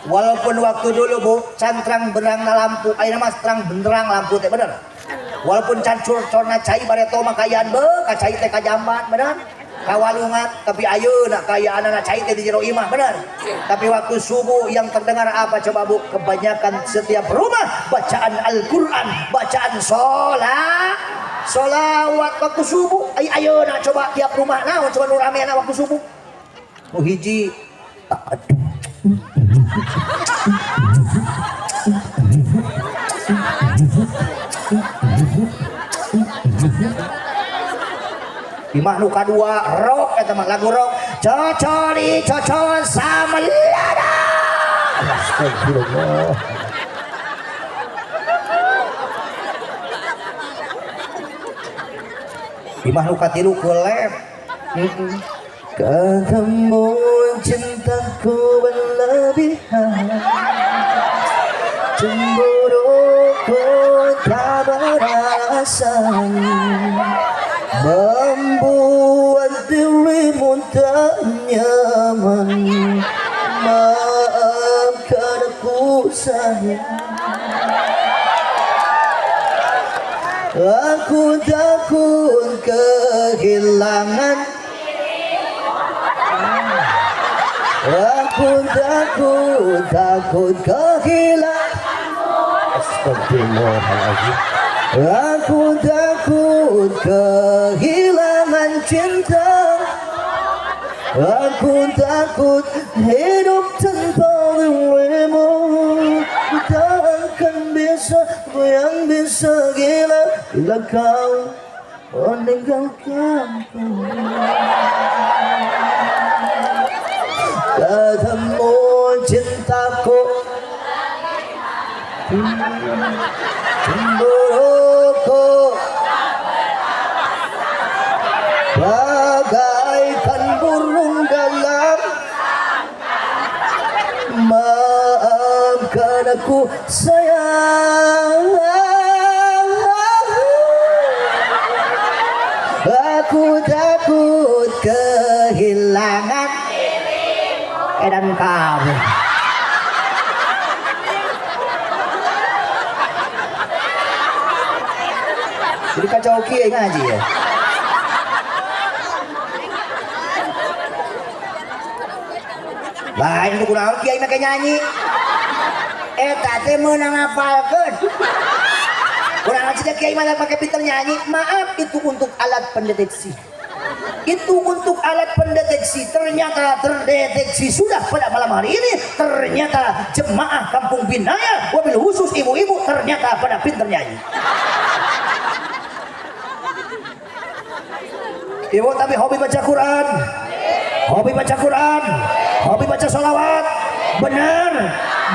Walaupun waktu dulu Bu, can terang benderang lampu, ayeuna mah terang benderang lampu teh bener. Walaupun can curcona cai bareto mah kayaan be, ka cai teh kajamban bener. Kawalungan, tapi ayeuna kayaanana cai teh di jero imah bener. Tapi waktu subuh yang terdengar apa coba Bu? Kebanyakan setiap rumah bacaan Al-Qur'an, bacaan sholat, sholawat waktu subuh. Ayeuna coba tiap rumah naon coba nu ramena waktu subuh. Nu hiji aduh. Imah nu kadua rock eta mah lagu rock. Cocoli cocol sama lada. Astagfirullah. Imah nu katilu kelep. Ketemu cintaku berlebihan, cemburuku tak beralasan, membuat dirimu tak nyaman. Maafkan aku sayang, aku takut kehilangan, aku takut, takut kehilangan. Astagfirullahaladzim. Aku takut kehilangan cinta, aku takut hidup tanpa dirimu. Takkan bisa, aku yang bisa gila bila kau meninggalkanku. Ketemu cintaku, cemburuku bagaikan burung dalam. Maafkan aku sayang, aku takut kehilangan edan kamu. Jadi kacau kiai ngaji ya. Lain itu kunaon kiai make nyanyi. Eta teh meunang ngapalkeun. Kurang aja kiai mah make pinter nyanyi. Maaf, itu untuk alat pendeteksi. Itu untuk alat pendeteksi. Ternyata terdeteksi sudah pada malam hari ini. Ternyata jemaah Kampung Binaya, wabil khusus ibu-ibu, ternyata pada pinter nyanyi. Ibu tapi hobi baca Quran, hobi baca Quran, hobi baca sholawat. Benar,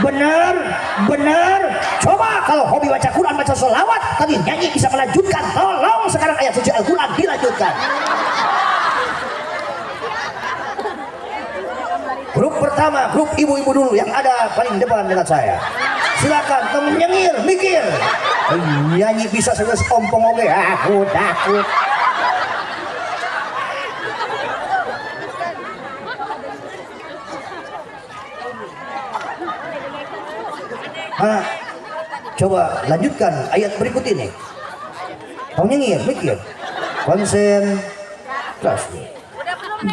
benar, benar. Coba kalau hobi baca Quran, baca sholawat, tapi nyanyi bisa melanjutkan. Tolong sekarang ayat suci Al-Quran dilanjutkan. Grup pertama, grup ibu-ibu dulu yang ada paling depan dengan saya. Silakan, temen nyengir, mikir. Nyanyi bisa serius ompong oge. Aku takut. Mana? Coba lanjutkan ayat berikut ini. Tong nyengir, mikir. Konsentrasi.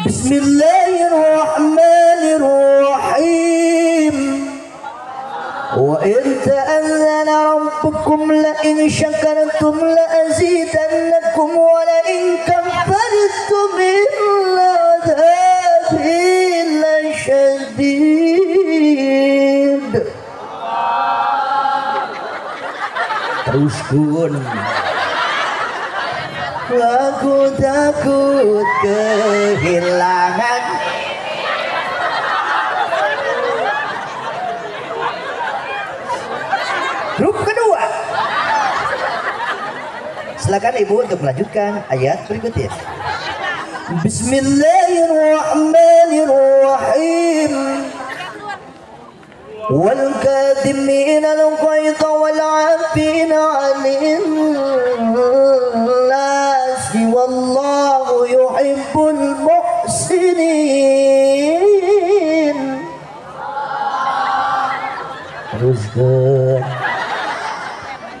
Bismillahirrahmanirrahim. Wa in ta'adzana rabbukum la in syakartum la azidannakum wa la in kafartum inna adzabi lasyadid. Teruskan. Aku takut kehilangan. Grup kedua. Silakan Ibu untuk melanjutkan ayat berikutnya. Bismillahirrahmanirrahim. Wal kadhimina al-ghayza wal 'afina 'anil nasi wallahu yuhibbul muhsinin. Teruskan.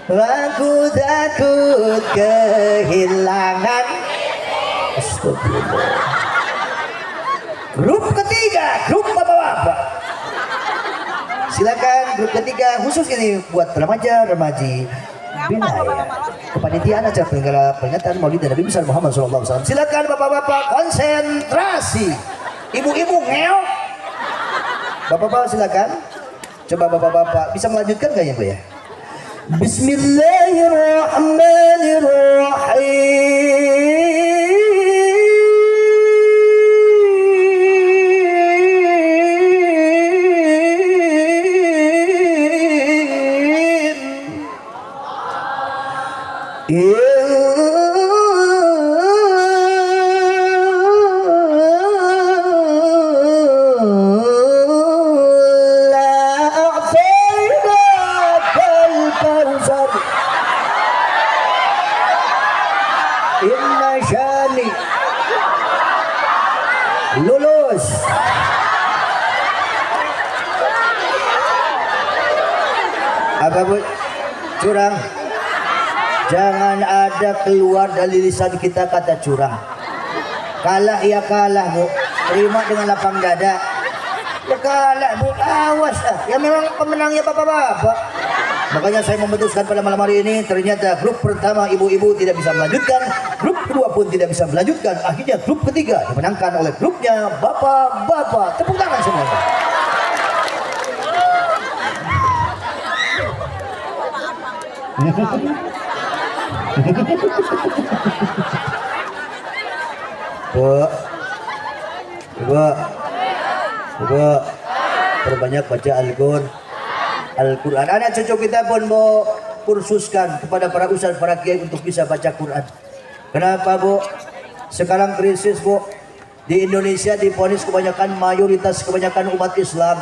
Aku takut kehilangan. Astagfirullah. Grup ketiga, grup bapak-bapak. Silakan grup ketiga khusus ini buat remaja-remaji Binaya. Kepanitiaan acara penyelenggara peringatan Maulid Nabi besar Muhammad SAW. Silakan bapak-bapak konsentrasi. Ibu-ibu ngeok. Bapak-bapak silakan. Coba bapak-bapak bisa melanjutkan nggak ya Bu ya? Bismillahirrahmanirrahim. Lulus. Apa Bu? Curang. Jangan ada keluar dari lisan kita kata curang. Kalah ya kalah Bu, terima dengan lapang dada. Ya kalah Bu, awas ah. Ya memang pemenangnya bapak-bapak. Makanya saya memutuskan pada malam hari ini, ternyata grup pertama ibu-ibu tidak bisa melanjutkan, grup kedua pun tidak bisa melanjutkan. Akhirnya grup ketiga dimenangkan oleh grupnya bapak-bapak. Tepuk tangan semuanya. Bu, ibu, ibu, perbanyak baca Al-Quran. Al-Quran. Anak cucu kita pun mau kursuskan kepada para ustaz, para kiai untuk bisa baca Quran. Kenapa Bu? Sekarang krisis Bu. Di Indonesia divonis kebanyakan mayoritas kebanyakan umat Islam.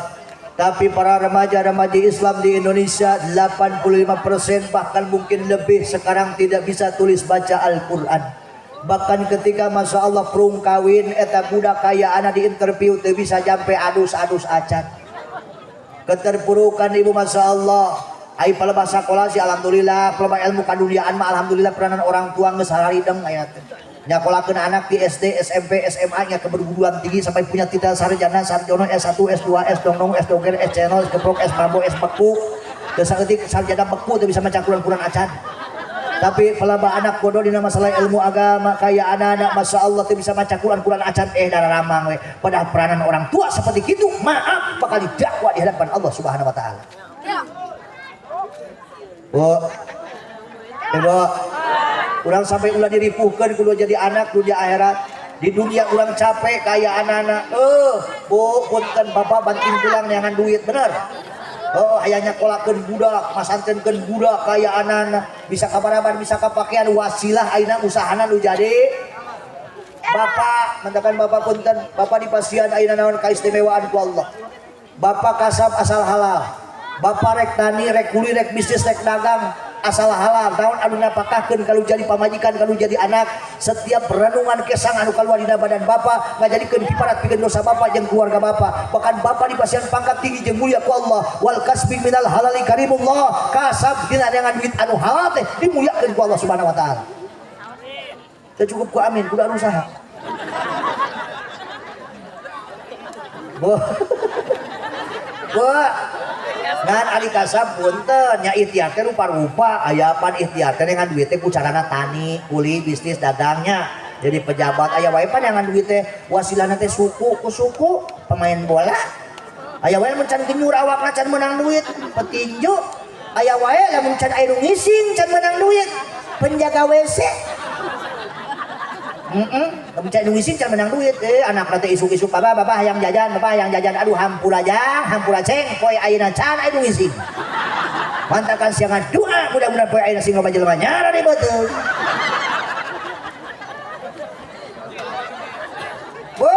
Tapi para remaja-remaji Islam di Indonesia 85% bahkan mungkin lebih sekarang tidak bisa tulis baca Al-Quran. Bahkan ketika Masya Allah prung kawin eta budak kaya anak di interview teu bisa jampe adus-adus acan. Keterpurukan ibu Masya Allah. Ai palebah sakola sih alhamdulillah, palebah ilmu kaduniaan mah alhamdulillah peranan orang tua geus hararideng aya teh. Nyakolakeun anak di SD, SMP, SMA nya keberguruan tinggi sampai punya titel sarjana, sarjono S1, S2, S dongnong, S dongger, S channel, S geprok, S mambo, S beku. Teu saeutik sarjana beku teu bisa maca Quran-Quran acan. Tapi pelaba anak bodoh dina masalah ilmu agama kaya anak-anak Masya Allah teu bisa maca Quran-Quran acan darah ramang we. Padahal peranan orang tua seperti itu maaf bakal didakwa di hadapan Allah Subhanahu wa taala. Bu, Ibu, urang sampai ulah diripuhkeun kudu jadi anak dunia akhirat. Di dunia urang capek kaya anak-anak. Bu, punten bapak banting tulang neangan duit bener. Oh, ayahnya kolakeun budak, masantenkeun budak kaya anak-anak, bisa kabaraban, bisa kapakaian wasilah ayeuna usahana nu jadi. Bapak, mentakan bapak punten, bapak dipasihan ayeuna naon kaistimewaan ku Allah. Bapak kasab asal halal. Bapak rek tani, rek kuli, rek bisnis, rek dagang. Asal halal naon anu napakahkeun kalau jadi pamajikan kalau jadi anak. Setiap renungan kesang anu kaluar dina badan bapak ngajadikeun kiparat pikeun dosa bapak jeung keluarga bapak. Bahkan bapak dipasihan pangkat tinggi jeung mulia ku Allah. Wal kasbi minal halali karimullah. Kasab dina neangan duit anu halal teh dimuliakeun ku Allah Subhanahu wa taala. Teu cukup ku amin kudu anu usaha. Bu. Bu. Ngan ari kasab punten nya ikhtiar teh rupa-rupa aya pan ikhtiar teh ngan duit teh ku carana tani, kuli, bisnis, dagangnya. Jadi pejabat aya wae pan ngan duit teh wasilana teh suku ku suku pemain bola. Aya wae mun can genyur awakna can meunang duit, petinju. Aya wae lamun can aya nu ngising can meunang duit, penjaga WC. Lamun can nu ngising can meunang duit, anakna teh isuk-isuk bapak, bapak hayang jajan, bapak hayang jajan, aduh hampura jang, hampura ceng, poe ayeuna can aya nu ngising. Mantakan siangan doa mudah-mudahan poe ayeuna sing loba jelema nyara di beuteung. Bu,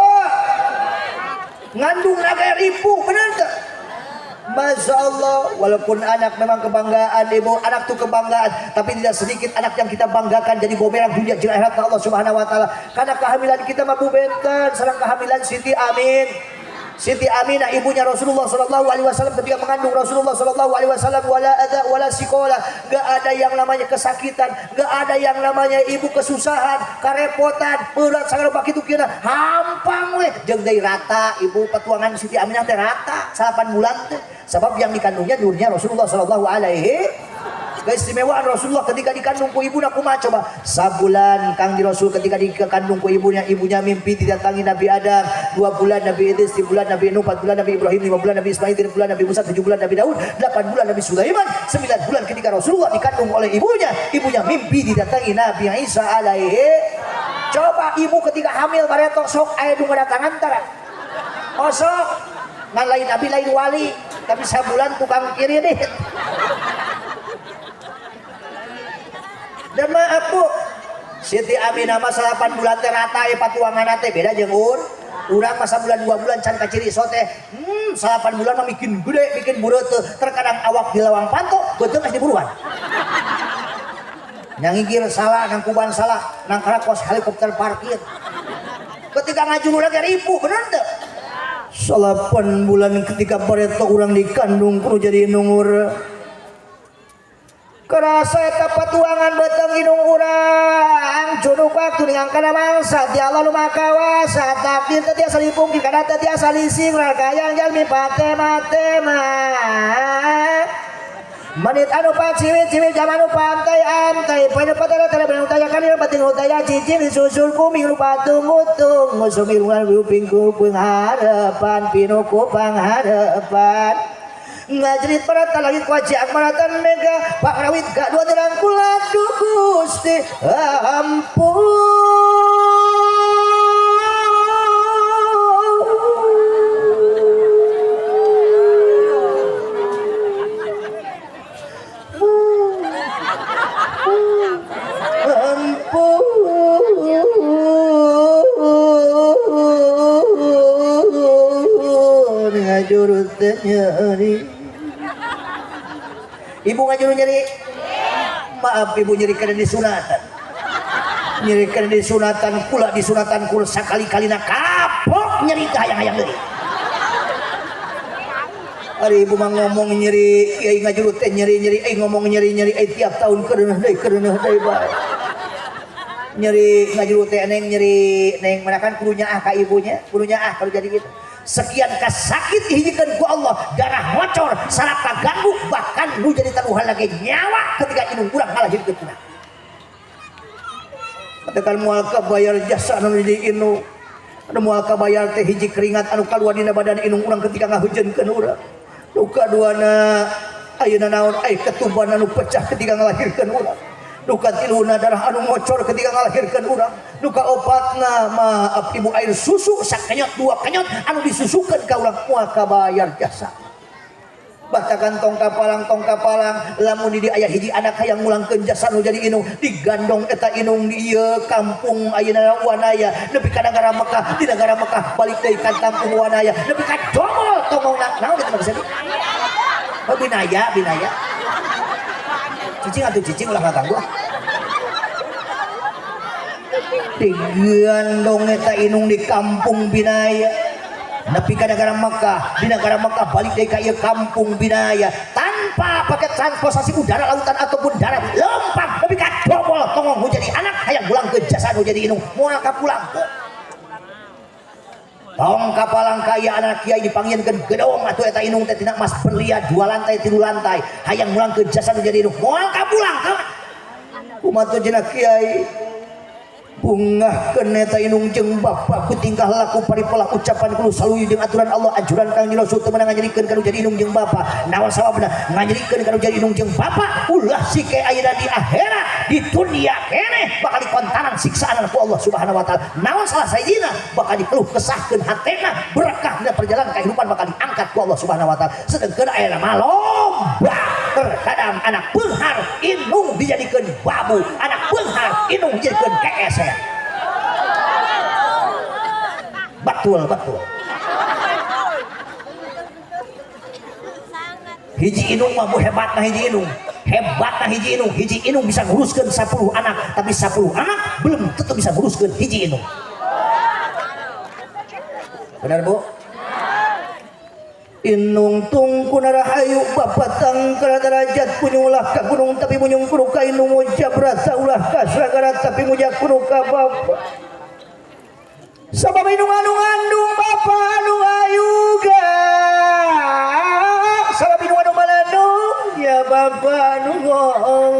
ngandung naga ribu, bener teu? Masya Allah, walaupun anak memang kebanggaan ibu, anak tuh kebanggaan, tapi tidak sedikit anak yang kita banggakan jadi bumerang dunia jeung akhirat Allah Subhanahu wa taala. Karena kehamilan kita mah bu benten, sareng kehamilan Siti Amin. Siti Aminah ibunya Rasulullah sallallahu alaihi wasallam ketika mengandung Rasulullah sallallahu alaihi wasallam wala ada wala sikola, enggak ada yang namanya kesakitan, enggak ada yang namanya ibu kesusahan, karepotan, berat sagala kitu kira hampang we jeung deui rata ibu petuangan Siti Aminah teh rata 8 bulan teh. Sebab yang dikandungnya nurnya Rasulullah sallallahu alaihi. Keistimewaan Rasulullah ketika dikandung ku ibuna kumaha coba? Sabulan Kang di Rasul ketika dikandung ku ibunya, ibunya mimpi didatangi Nabi Adam, 2 bulan Nabi Idris, 3 bulan Nabi Nuh, 4 bulan Nabi Ibrahim, 5 bulan Nabi Ismail, 3 bulan Nabi Musa, 7 bulan Nabi Daud, 8 bulan Nabi Sulaiman, 9 bulan ketika Rasulullah dikandung oleh ibunya, ibunya mimpi didatangi Nabi Isa alaihi. Coba ibu ketika hamil bareto sok aya nu ngadatangan tara. Oh sok ngan lain nabi lain wali, tapi sabulan tukang kiri deh. Dan maaf bu, Siti Aminah mah 8 bulan teh rata patuangan teh beda jeung urang mah sabulan 2 bulan can kaciri so teh. 8 bulan mah bikin gede, bikin bureut teh. Terkadang awak di lawang panto, beuteung geus diburuan. Nyangigir salah, nangkuban salah, nangkara kos helikopter parkir. Ketika ngajuru lagi ribu, bener teu? 8 bulan ketika bareto urang dikandung kudu jadi nungur. Kerasa eta patuangan beuteung indung urang cunuk waktu dengan kana mangsa ti Allah nu Maha Kuasa takdir teu tiasa dipungkir kana teu tiasa lising ragayang jalmi pate mate mah menit anu paciwit-ciwit jam anu pantai antai poe patara tara benang utaya kanil batin utaya cicing disusul kuming rupa tunggu sumiruan kuping kuping harapan pinuku pangharepan ngajrit marata langit wajah maratan mega pak rawit gak dua terang kula Gusti ampun. Ampun ngajurut nyeri. Ibu ngajuru nyeri? Maaf ibu nyeri karena disunatan. Nyeri karena disunatan kula disunatan kula sakali-kalina kapok nyeri teh hayang-hayang deui. Ari ibu mah ngomong nyeri, kiai ngajuru teh nyeri-nyeri, ngomong nyeri-nyeri, tiap tahun kereuneuh deui bae. Nyeri ngajuru teh neng nyeri, neng manakan kudu nyaah ka ibunya, kudu nyaah kalau jadi gitu. Sekian kasakit dihijikeun ku Allah, darah ngocor, saraf kaganggu, bahkan nu jadi taruhan lagi nyawa ketika indung urang ngalahirkeun urang. Katakan moal kabayar jasa anu jadi indung, anu moal kabayar teh hiji keringat anu kaluar dina badan indung urang ketika ngahujeunkeun urang. Nu kaduana ayeuna naon ai ketuban anu pecah ketika ngalahirkeun urang. Nu katiluna darah anu ngocor ketika ngalahirkeun urang. Nu kaopatna maaf ibu air susu sakenyot dua kenyot anu disusukeun ka urang moal kabayar jasa. Bahkan tong kapalang lamun di aya hiji anak hayang ngulangkeun jasa nu jadi indung digandong eta indung di ieu kampung ayeuna Wanaya nepi ka nagara Mekah, di nagara Mekah balik deui ka kampung Wanaya nepi ka dongol tongongna naon eta maksudna? Oh binaya binaya. Cicing atuh cicing ulah ngaganggu. Digandong eta inung di kampung Binaya. Nepi ka negara Mekah, di negara Mekah balik deui ka ieu kampung Binaya tanpa pakai transportasi udara, lautan ataupun darat, lompat nepi ka dobol tongong nu jadi anak hayang pulang ke jasa nu jadi inung moal kapulangkeun. Tong kapalang kaya anak kiai dipanggilkeun gedong atuh eta inung teh tina emas berlian 2 lantai 3 lantai hayang mulangkeun jasa nu jadi inung moal kapulangkeun. Kumaha teh cenah kiai? Bungahkeun eta inung jeung bapa ku tingkah laku paripolah ucapan kudu saluyu jeung aturan Allah anjuran Kangjeng Rasul teu meunang nganyerikeun kana jadi inung jeung bapa. Naon sababna nganyerikeun kana jadi inung jeung bapa? Ulah sike ayeuna di akhirat di dunia keneh bakal dikontaran siksaan ku Allah Subhanahu wa taala. Naon salah sayina bakal dikeluh kesahkeun hatena berkah dina perjalanan kehidupan bakal diangkat ku Allah Subhanahu wa taala. Sedengkeun ayeuna mah lomba terkadang anak beunghar inung dijadikeun babu, anak beunghar inung dijadikeun keeser. Betul, betul. Hiji inung mah bu hebatna hiji inung. Hebatna hiji inung, hiji inung bisa nguruskeun 10 anak, tapi 10 anak belum tentu bisa nguruskeun hiji inung. Benar, Bu? Inung tungku narahayu bapak tangkara derajat punyulah ka gunung tapi munyung kudu ka inung mujabrata ulah ka sagara tapi mujak kudu ka bapa. Sabab inung anu ngandung bapa anu ayuga. Sabab inung anu malandung ya bapa anu goong.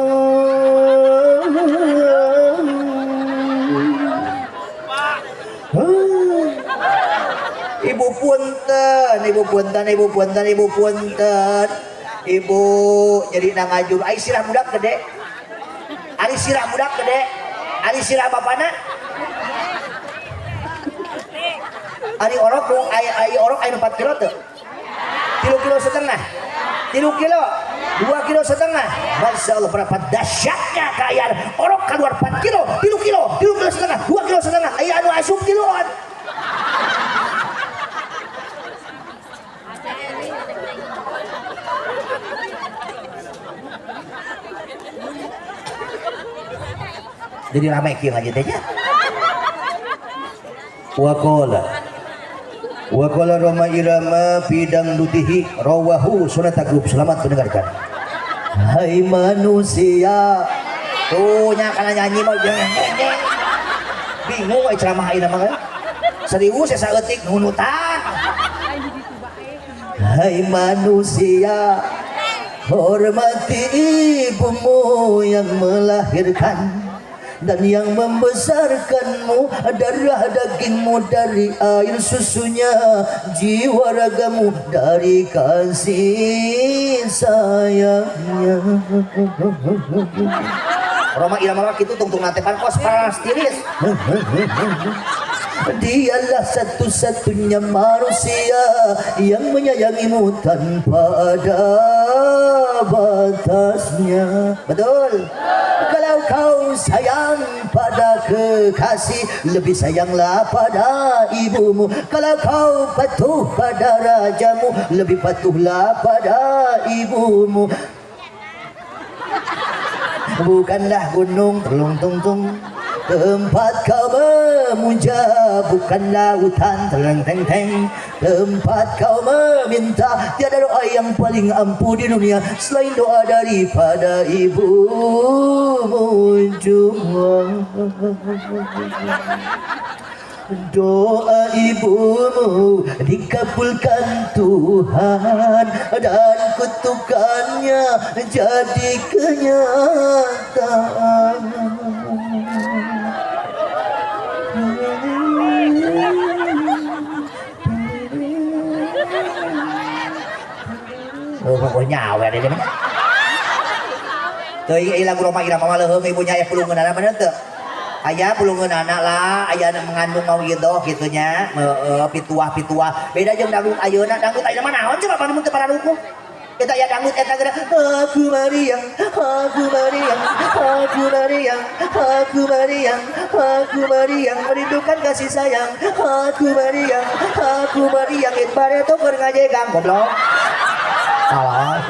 Ibu punten, ibu punten, ibu punten, ibu punten. Ibu jadi nangajur ai sirah budak gede. Ari sirah budak gede. Ari sirah bapana. Ari orok dong, ai orok ai 4 kilo teu. 3 kilo setengah. 3 kilo, 2 kilo setengah. Masya Allah berapa dahsyatnya kekayaan. Orok keluar 4 kilo, 3 kilo, 3 kilo setengah, 2 kilo setengah. Ai anu asup kiloan. Jadi ramai kieu ngaji teh nya. Waqala Rhoma Irama fi dangdutihi rawahu Sonata Group. Selamat mendengarkan. Hai manusia, tuh nya kana nyanyi mah jeng jeng. Bingung euy ceramah ayeuna mah. Serius saya saeutik nunutan. Hai manusia, hormati ibumu yang melahirkan dan yang membesarkanmu, darah dagingmu dari air susunya, jiwa ragamu dari kasih sayangnya. Rhoma Irama kitu tungtung natepan kos paras tiris. Dialah satu-satunya manusia yang menyayangimu tanpa ada batasnya. Betul. Kalau kau sayang pada kekasih, lebih sayanglah pada ibumu. Kalau kau patuh pada rajamu, lebih patuhlah pada ibumu. Bukanlah gunung telung tung tung tempat kau memuja, bukanlah hutan teleng teng teng tempat kau meminta. Tiada doa yang paling ampuh di dunia selain doa daripada ibumu jua. Doa ibumu dikabulkan Tuhan dan kutukannya jadi kenyataan. Oh, pokoknya awe deh. Teuing lagu Rhoma Irama mah leuheung ibunya aya pulungeunana bener teu? Aya pulungeunana lah, aya mengandung mau idoh kitu nya, heeh, pituah-pituah. Beda jeung dangdut ayeuna, dangdut ayeuna mah naon coba mun teu pararukuh. Eta aya dangdut eta geura aku mariang, aku mariang, aku mariang, aku mariang, aku mariang merindukan kasih sayang, aku mariang, aku mariang it bareto keur ngajegang goblok. Salah.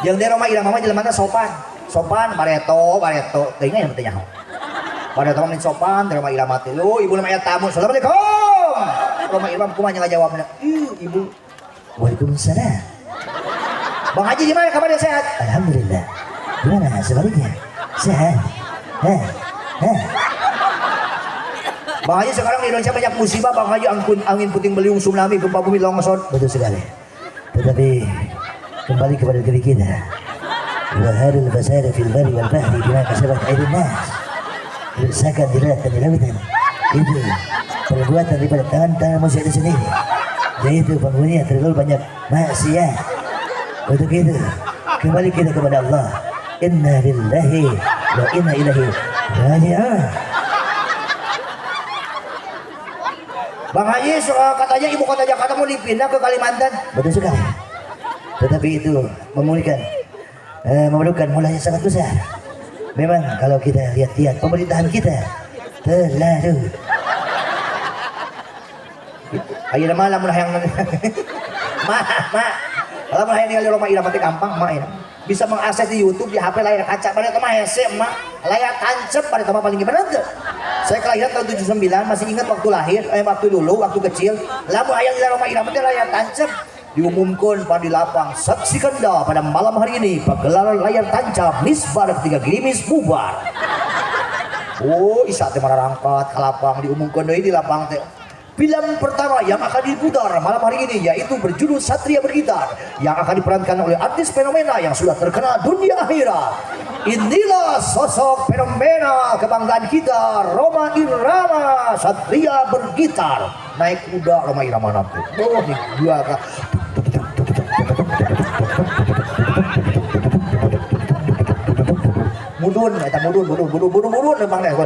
Jeung di Rhoma Irama mah jelema teh sopan. Sopan bareto, bareto. Teuing aya teh nyaho. Bareto mah sopan di Rhoma Irama teh. Lu ibu mah aya tamu. Assalamualaikum. Rhoma Irama kumaha ngajawabna? Ih, ibu. Waalaikumsalam. Bang Haji gimana kabarnya, sehat? Alhamdulillah. Gimana sebaliknya? Sehat. Heh. Heh. Bang Haji sekarang di Indonesia banyak musibah, Bang Haji, angkun, angin puting beliung, tsunami, gempa bumi, longsor. Betul sekali. Tetapi kembali kepada diri kita. Waharul fasada fil barri wal bahri bima kasabat aydin nas. Kerusakan di darat dan di lautan itu perbuatan daripada tangan-tangan manusia itu sendiri. Yaitu penghuninya terlalu banyak maksiat. Untuk itu kembali kita kepada Allah. Inna lillahi wa inna ilaihi raji'un. Bang Haji, katanya ibu kota Jakarta mau dipindah ke Kalimantan. Betul sekali. Tetapi itu memulihkan, memerlukan mulanya sangat besar. Memang kalau kita lihat-lihat pemerintahan kita terlalu. Ayeuna mah lamun hayang ma ma lamun hayang ningali Rhoma Irama teh gampang ma ya. Bisa mengakses di YouTube, di HP, layar kaca pada mah hese ma, layar tancep pada mah paling gimana tuh. Saya kelahiran tahun 79, masih ingat waktu lahir, waktu dulu, waktu kecil. Lamun hayang ningali Rhoma Irama teh layar tancep diumumkan pada di lapang, saksikan dah pada malam hari ini pagelaran layar tancap Misbar ketiga gerimis bubar. Oh, isa teh marangkat ke lapang, diumumkan deui di lapang teh. Film pertama yang akan diputar malam hari ini yaitu berjudul Satria Bergitar yang akan diperankan oleh artis fenomena yang sudah terkenal dunia akhirat. Inilah sosok fenomena kebanggaan kita, Rhoma Irama, Satria Bergitar. Naik kuda Rhoma Irama nanti. Oh, ini gua kak. Mudun, eta mudun, mudun, mudun, mudun, mudun, emang deh.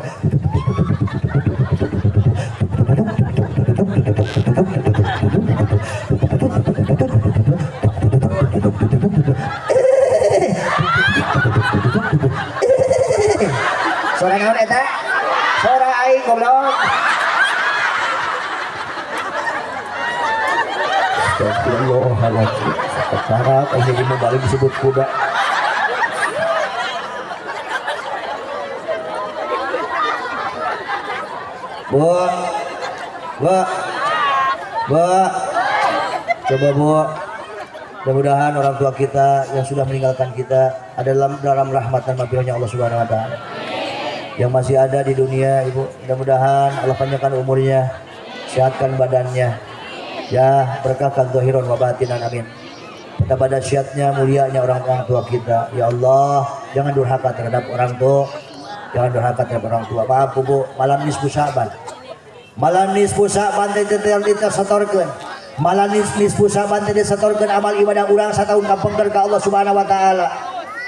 Suara naon eta? Suara aing goblok. Astagfirullahaladzim. Sakarat aja mau balik disebut kuda. Bu, bu, bu, coba bu. Mudah-mudahan orang tua kita yang sudah meninggalkan kita ada dalam rahmat dan maghfirahnya Allah Subhanahu Wa Taala. Yang masih ada di dunia, ibu, mudah-mudahan Allah panjangkan umurnya, sehatkan badannya, ya berkahkan zahiran wa batinan, amin. Betapa dahsyatnya mulianya orang-orang tua kita. Ya Allah, jangan durhaka terhadap orang tua, jangan durhaka terhadap orang tua. Maaf bu, malam nisfu Sya'ban, malam nisfu Sya'ban teh disetorkeun, malam nisfu Sya'ban teh disetorkeun amal ibadah urang satahun kapengker ka Allah Subhanahu Wa Taala.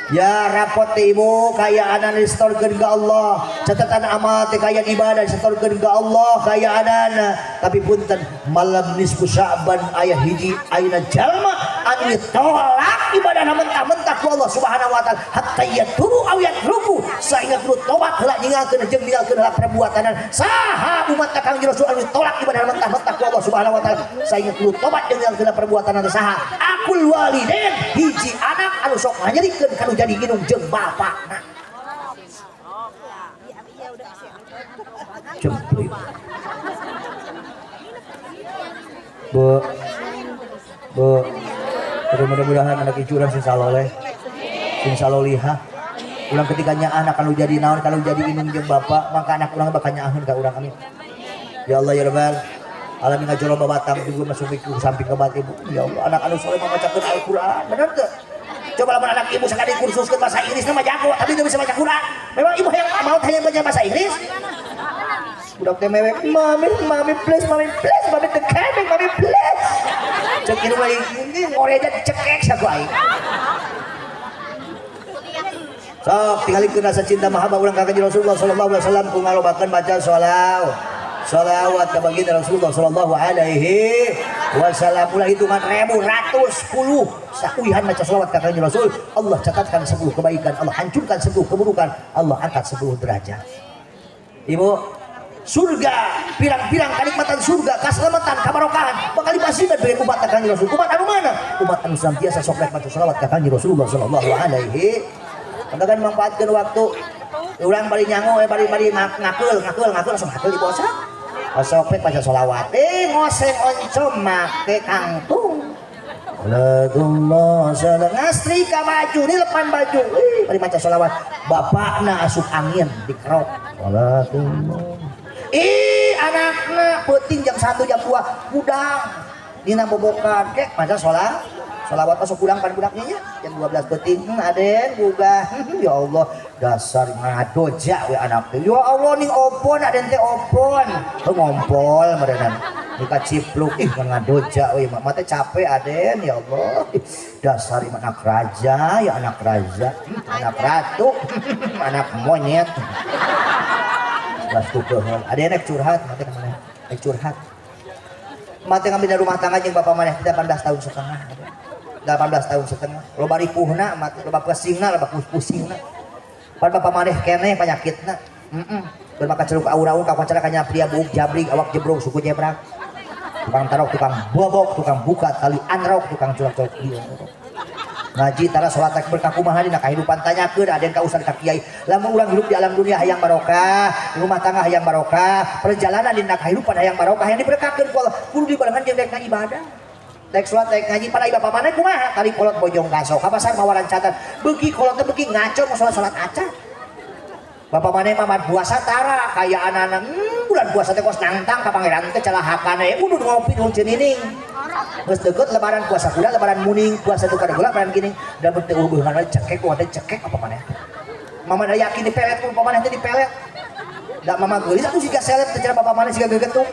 Ya rapot teh ibu kayaanan disetorkeun ka Allah, catatan amal teh kayaan ibadah disetorkeun ka Allah kayaanan. Tapi punten malam nisfu Sya'ban aya hiji ayeuna jalma anu ditolak ibadahna mentah-mentah ku Allah Subhanahu wa taala hatta yatubu aw yatruku, saengga kudu tobat heula ninggalkeun jeung ninggalkeun heula perbuatanan. Saha umat Kangjeng Rasul anu ditolak ibadahna mentah-mentah ku Allah Subhanahu wa taala saengga kudu tobat jeung ninggalkeun heula perbuatanan? Saha? Akul walidain, hiji anak anu sok nganyerikeun kanu jadi indung jeung bapakna. Jemput. Bu, bu, mudah-mudahan anak icu urang sing saloleh, sing salolihah. Ulang ketika nyaah kalau jadi naon, kalau jadi indung jeung bapak, maka anak urang bakal nyaaheun ka urang, amin. Ya Allah ya Rabbal alamin, ngajoro babatang juga masuk ke samping ke bat ibu. Ya Allah, anak anu soleh macakeun Al-Qur'an, bener teu? Coba lamun anak ibu sekali kursuskeun bahasa Inggris mah jago, tapi teu bisa baca Quran. Memang ibu yang mau hanya baca bahasa Inggris. Budak teh mewek, mami, mami please, mami please, mami the cabin, mami please. Cek indung lagi ini ngoreja cekek saku aing. Sok tinggalikeun rasa cinta mahabbah urang ka Kanjeng Rasulullah sallallahu alaihi wasallam ku ngalobakeun baca sholawat ka baginda Rasulullah sallallahu alaihi wasallam. Ulah hitungan ribu ratus puluh sakuihan maca sholawat ka Kanjeng Rasul, Allah catatkan 10 kebaikan, Allah hancurkan 10 keburukan, Allah angkat 10 derajat. Ibu, Surga, pirang-pirang kenikmatan surga, keselamatan, kebarokahan bakal dipasihkan bagi umat Kanjeng Rasul. Umat anu mana? Umat anu senantiasa sok rek maca selawat ka Kanjeng Rasulullah sallallahu alaihi. Maka kan manfaatkeun waktu. Urang bari nyango, bari bari ngakeul, ngakeul, ngakeul langsung ngakeul di bawah. Sok rek maca selawat. Ngoseng oncom make kangtung. Salatullah salam ngastrika baju nilepan baju. Bari maca selawat. Bapakna asup angin dikerok. Salatullah. Ih, anakna peuting jam 1 jam 2 hudang. Dina bobokan kek maca sholat. Sholawat masuk hudang pan budaknya nya jam 12 peuting. Aden gugah. Ya Allah, dasar ngadoja we anak teh. Ya Allah ning opon aden teh opon. Heuh ngompol meureunana. Muka cipluk ih ngadoja we mah teh capek aden ya Allah. Ih, dasar anak raja ya anak raja, anak ratu, anak monyet. Las kukeun. Aden rek curhat mah teh ka maneh? Rek curhat. Mah teh ngambil rumah tangga jeung bapak maneh 18 tahun setengah. 18 tahun setengah. Loba ripuhna, mah teh loba pesingna, loba pusingna. Pan bapak maneh keneh panyakitna. Heeh. Bermaka ceruk aur-aur kawacara kanya pria buuk jabrig awak jebrong suku jebrak. Tukang tarok, tukang bobok, tukang buka tali anrok, tukang curang-curang ieu. Ngaji tara salat takbir ka kumaha dina kahidupan tanyakeun aden ka ustad ka kiai. Lamun urang hidup di alam dunia hayang barokah, rumah tangga hayang barokah, perjalanan dina kahidupan hayang barokah, hayang diberkahkeun ku Allah, kudu dibarengan jeung rek ibadah. Rek salat rek ngaji pada bapak maneh kumaha? Tali kolot bojong kaso, ka pasar mawa rancatan. Beuki kolot teh beuki ngaco mau salat-salat acan. Bapak maneh mah puasa tara kaya anak-anak, bulan puasa teh kos nangtang ka pangeran teh calahakan we udud ngopi nu cenining. Geus deukeut lebaran puasa kuda lebaran muning puasa tukar gula lebaran gini dan teu hubungan we cekek ku teh cekek apa maneh. Mama da yakin dipelet ku bapak maneh teh dipelet. Da mama geulis atuh siga seleb teh cara bapak maneh siga gegetuk.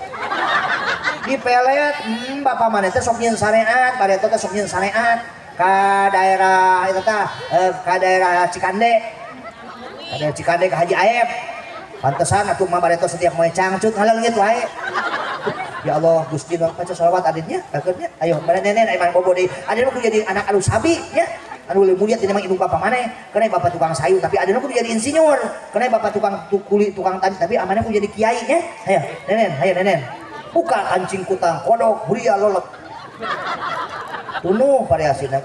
Dipelet, bapak maneh teh sok nyieun sareat, bareto teh sok nyieun sareat ka daerah eta tah, ka daerah Cikande. Ada Cikande ke Haji Aep. Pantesan atuh mah bareto setiap moe cangcut ngaleungit wae. Ya Allah Gusti nu maca selawat adinnya kakeunnya. Ayo mana nenek aya bobo deui. Aden mah kudu jadi anak anu sabi nya. Anu leuwih mulia tina mah indung bapa maneh. Kana bapak tukang sayur tapi aden mah kudu jadi insinyur. Kana bapak tukang kuli tukang tani tapi amaneh kudu jadi kiai nya. Ayo nenen, ayo nenen. Buka kancing kutang kodok huria lolot. Tunuh variasina.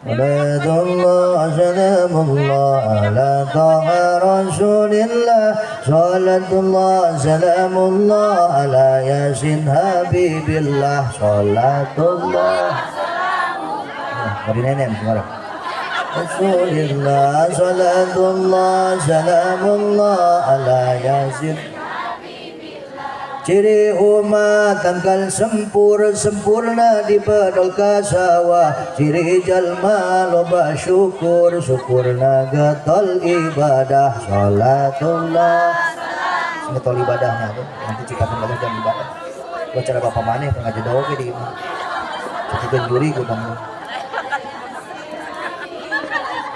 Salatullah salamullah ala taha rasulillah. Salatullah salamullah ala yasin habibillah. Salatullah salamullah. Mari nenek sekarang. Rasulillah salatullah salamullah ala yasin. Ciri umat tangkal sempur sempurna di bedol ka sawah. Ciri jalma loba syukur syukurna getol ibadah. Salatullah getol ibadahnya tuh nanti ciptakan banyak jam ibadah. Gua cara bapak maneh pengajian dawa ke di imah. Ciptakan juri gua bangun.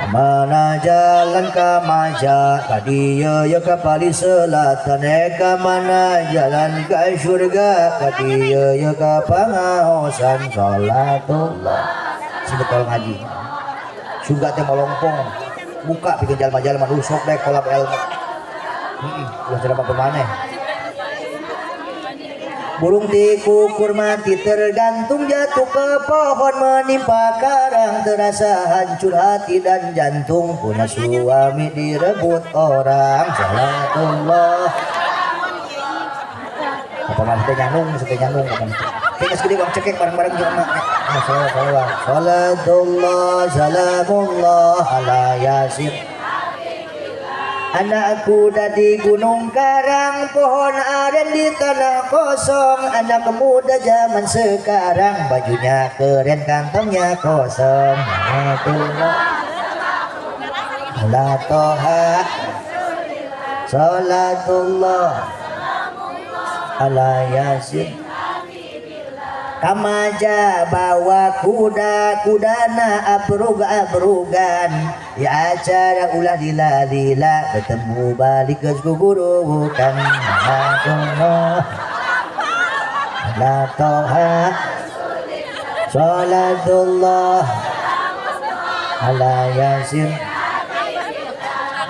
Mana jalan ke Maja, kadieu ya ke Pali Selatan, ka mana jalan ke surga, kadieu ya ke Pangaosan. Salatullah. Sebetol ngaji. Surga teh molongpong. Buka pikeun jalma-jalma rusok deh kolab ilmu. Heeh, ulah cara bapak maneh. Burung tikukur mati tergantung jatuh ke pohon menimpa karang terasa hancur hati dan jantung punya suami direbut orang. Salatullah. Apa maneh teh nyanung, teh nyanung apa maneh. Teh geus gede bang cekek bareng-bareng jeung emak. Salatullah salamullah ala yasin. Anak kuda di gunung karang, pohon aren di tanah kosong. Anak muda zaman sekarang, bajunya keren, kantongnya kosong. Ala toha, salatullah, ala yasin. Kamaja bawa kuda, kudana abrug-abrugan. Ya acara ulah lila-lila, bertemu balik ke gugurukan. Ala toha, salatullah, ala yasin.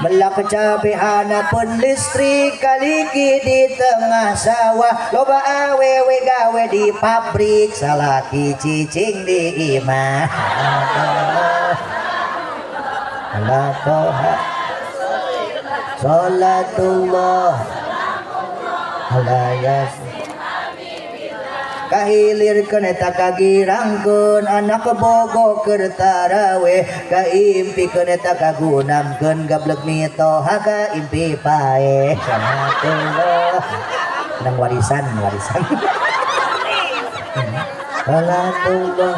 Melak cabe hanapun listrik kaliki di tengah sawah loba awewe gawe di pabrik salaki cicing di imah. Allah toha salatullah ala yasin kahilirkeun eta kagirangkeun anak bogo keur taraweh kaimpikeun eta kagunamkeun gablek mitoha kaimpi paeh salatullah nang warisan warisan salatullah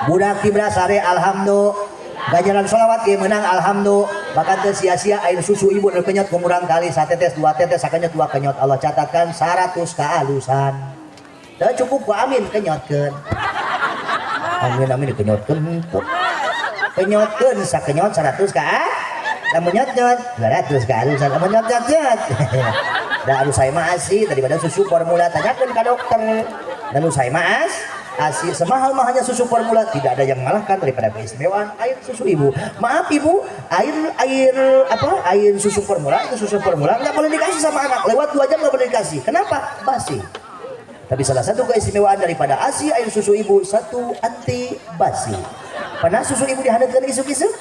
budak tibra sare alhamdulillah ganjaran sholawat ge menang alhamdulillah bahkan teu sia-sia air susu ibu nu kenyot kungurang kali satetes dua tetes sakenyot dua kenyot Allah catatkan 100 kealusan teu cukup ku amin kenyotkeun amin amin dikenyotkeun henteu kenyotkeun sakenyot 100 ka lamun nyot-nyot 200 kealusan lamun nyot-nyot da anu saya mah asi daripada susu formula tanyakeun ka dokter dan anu saya mah asi semahal-mahalnya susu formula tidak ada yang mengalahkan daripada keistimewaan air susu ibu. Maaf ibu, air apa? Air susu formula itu susu formula nggak boleh dikasih sama anak. Lewat 2 jam nggak boleh dikasih. Kenapa? Basi. Tapi salah satu keistimewaan daripada ASI air susu ibu satu anti basi. Pernah susu ibu dihangatkan isuk-isuk?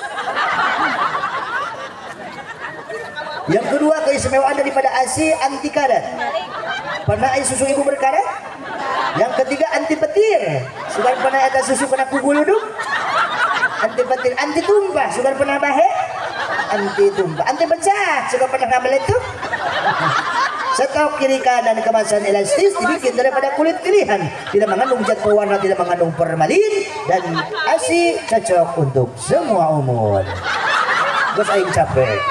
Yang kedua keistimewaan daripada ASI anti karat. Pernah air susu ibu berkarat? Yang ketiga anti petir. Sudah pernah ada susu kena kuguluduk? Anti petir, anti tumpah. Sudah pernah bahe? Anti tumpah, anti pecah. Sudah pernah ngambil itu? Stok kiri kanan kemasan elastis dibikin daripada kulit pilihan, tidak mengandung zat pewarna, tidak mengandung formalin, dan ASI cocok untuk semua umur. Bos aing capek.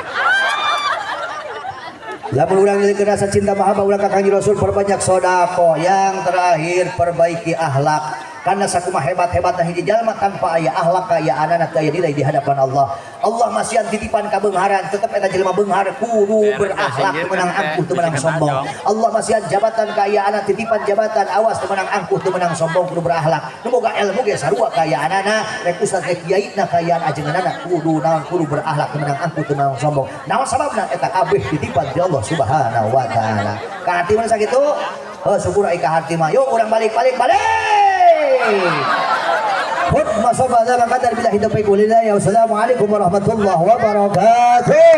Lamun urang milik rasa cinta mahabbah urang ka Kangjeng Rasul perbanyak sedekah. Yang terakhir perbaiki akhlak. Karena sakumaha hebat-hebatna hiji jalma tanpa aya akhlak kaayaanana teu aya nilai di hadapan Allah. Allah masihan titipan kabeungharan, tetep eta jelema beunghar kudu berakhlak, teu meunang angkuh, teu meunang sombong. Allah masihan jabatan kaayaanana, titipan jabatan, awas teu meunang angkuh, teu meunang sombong, kudu berakhlak. Nu boga ilmu ge sarua kaayaanana, rek ustaz rek kiai na kaayaan ajenganana kudu naon, kudu berakhlak, teu meunang angkuh, teu meunang sombong. Naon sababna eta kabeh titipan ti Allah Subhanahu wa taala. Ka hati mun sakitu, heuh syukur ai ka hati mah. Yuk urang balik balik balik. Wassalamualaikum warahmatullahi wabarakatuh.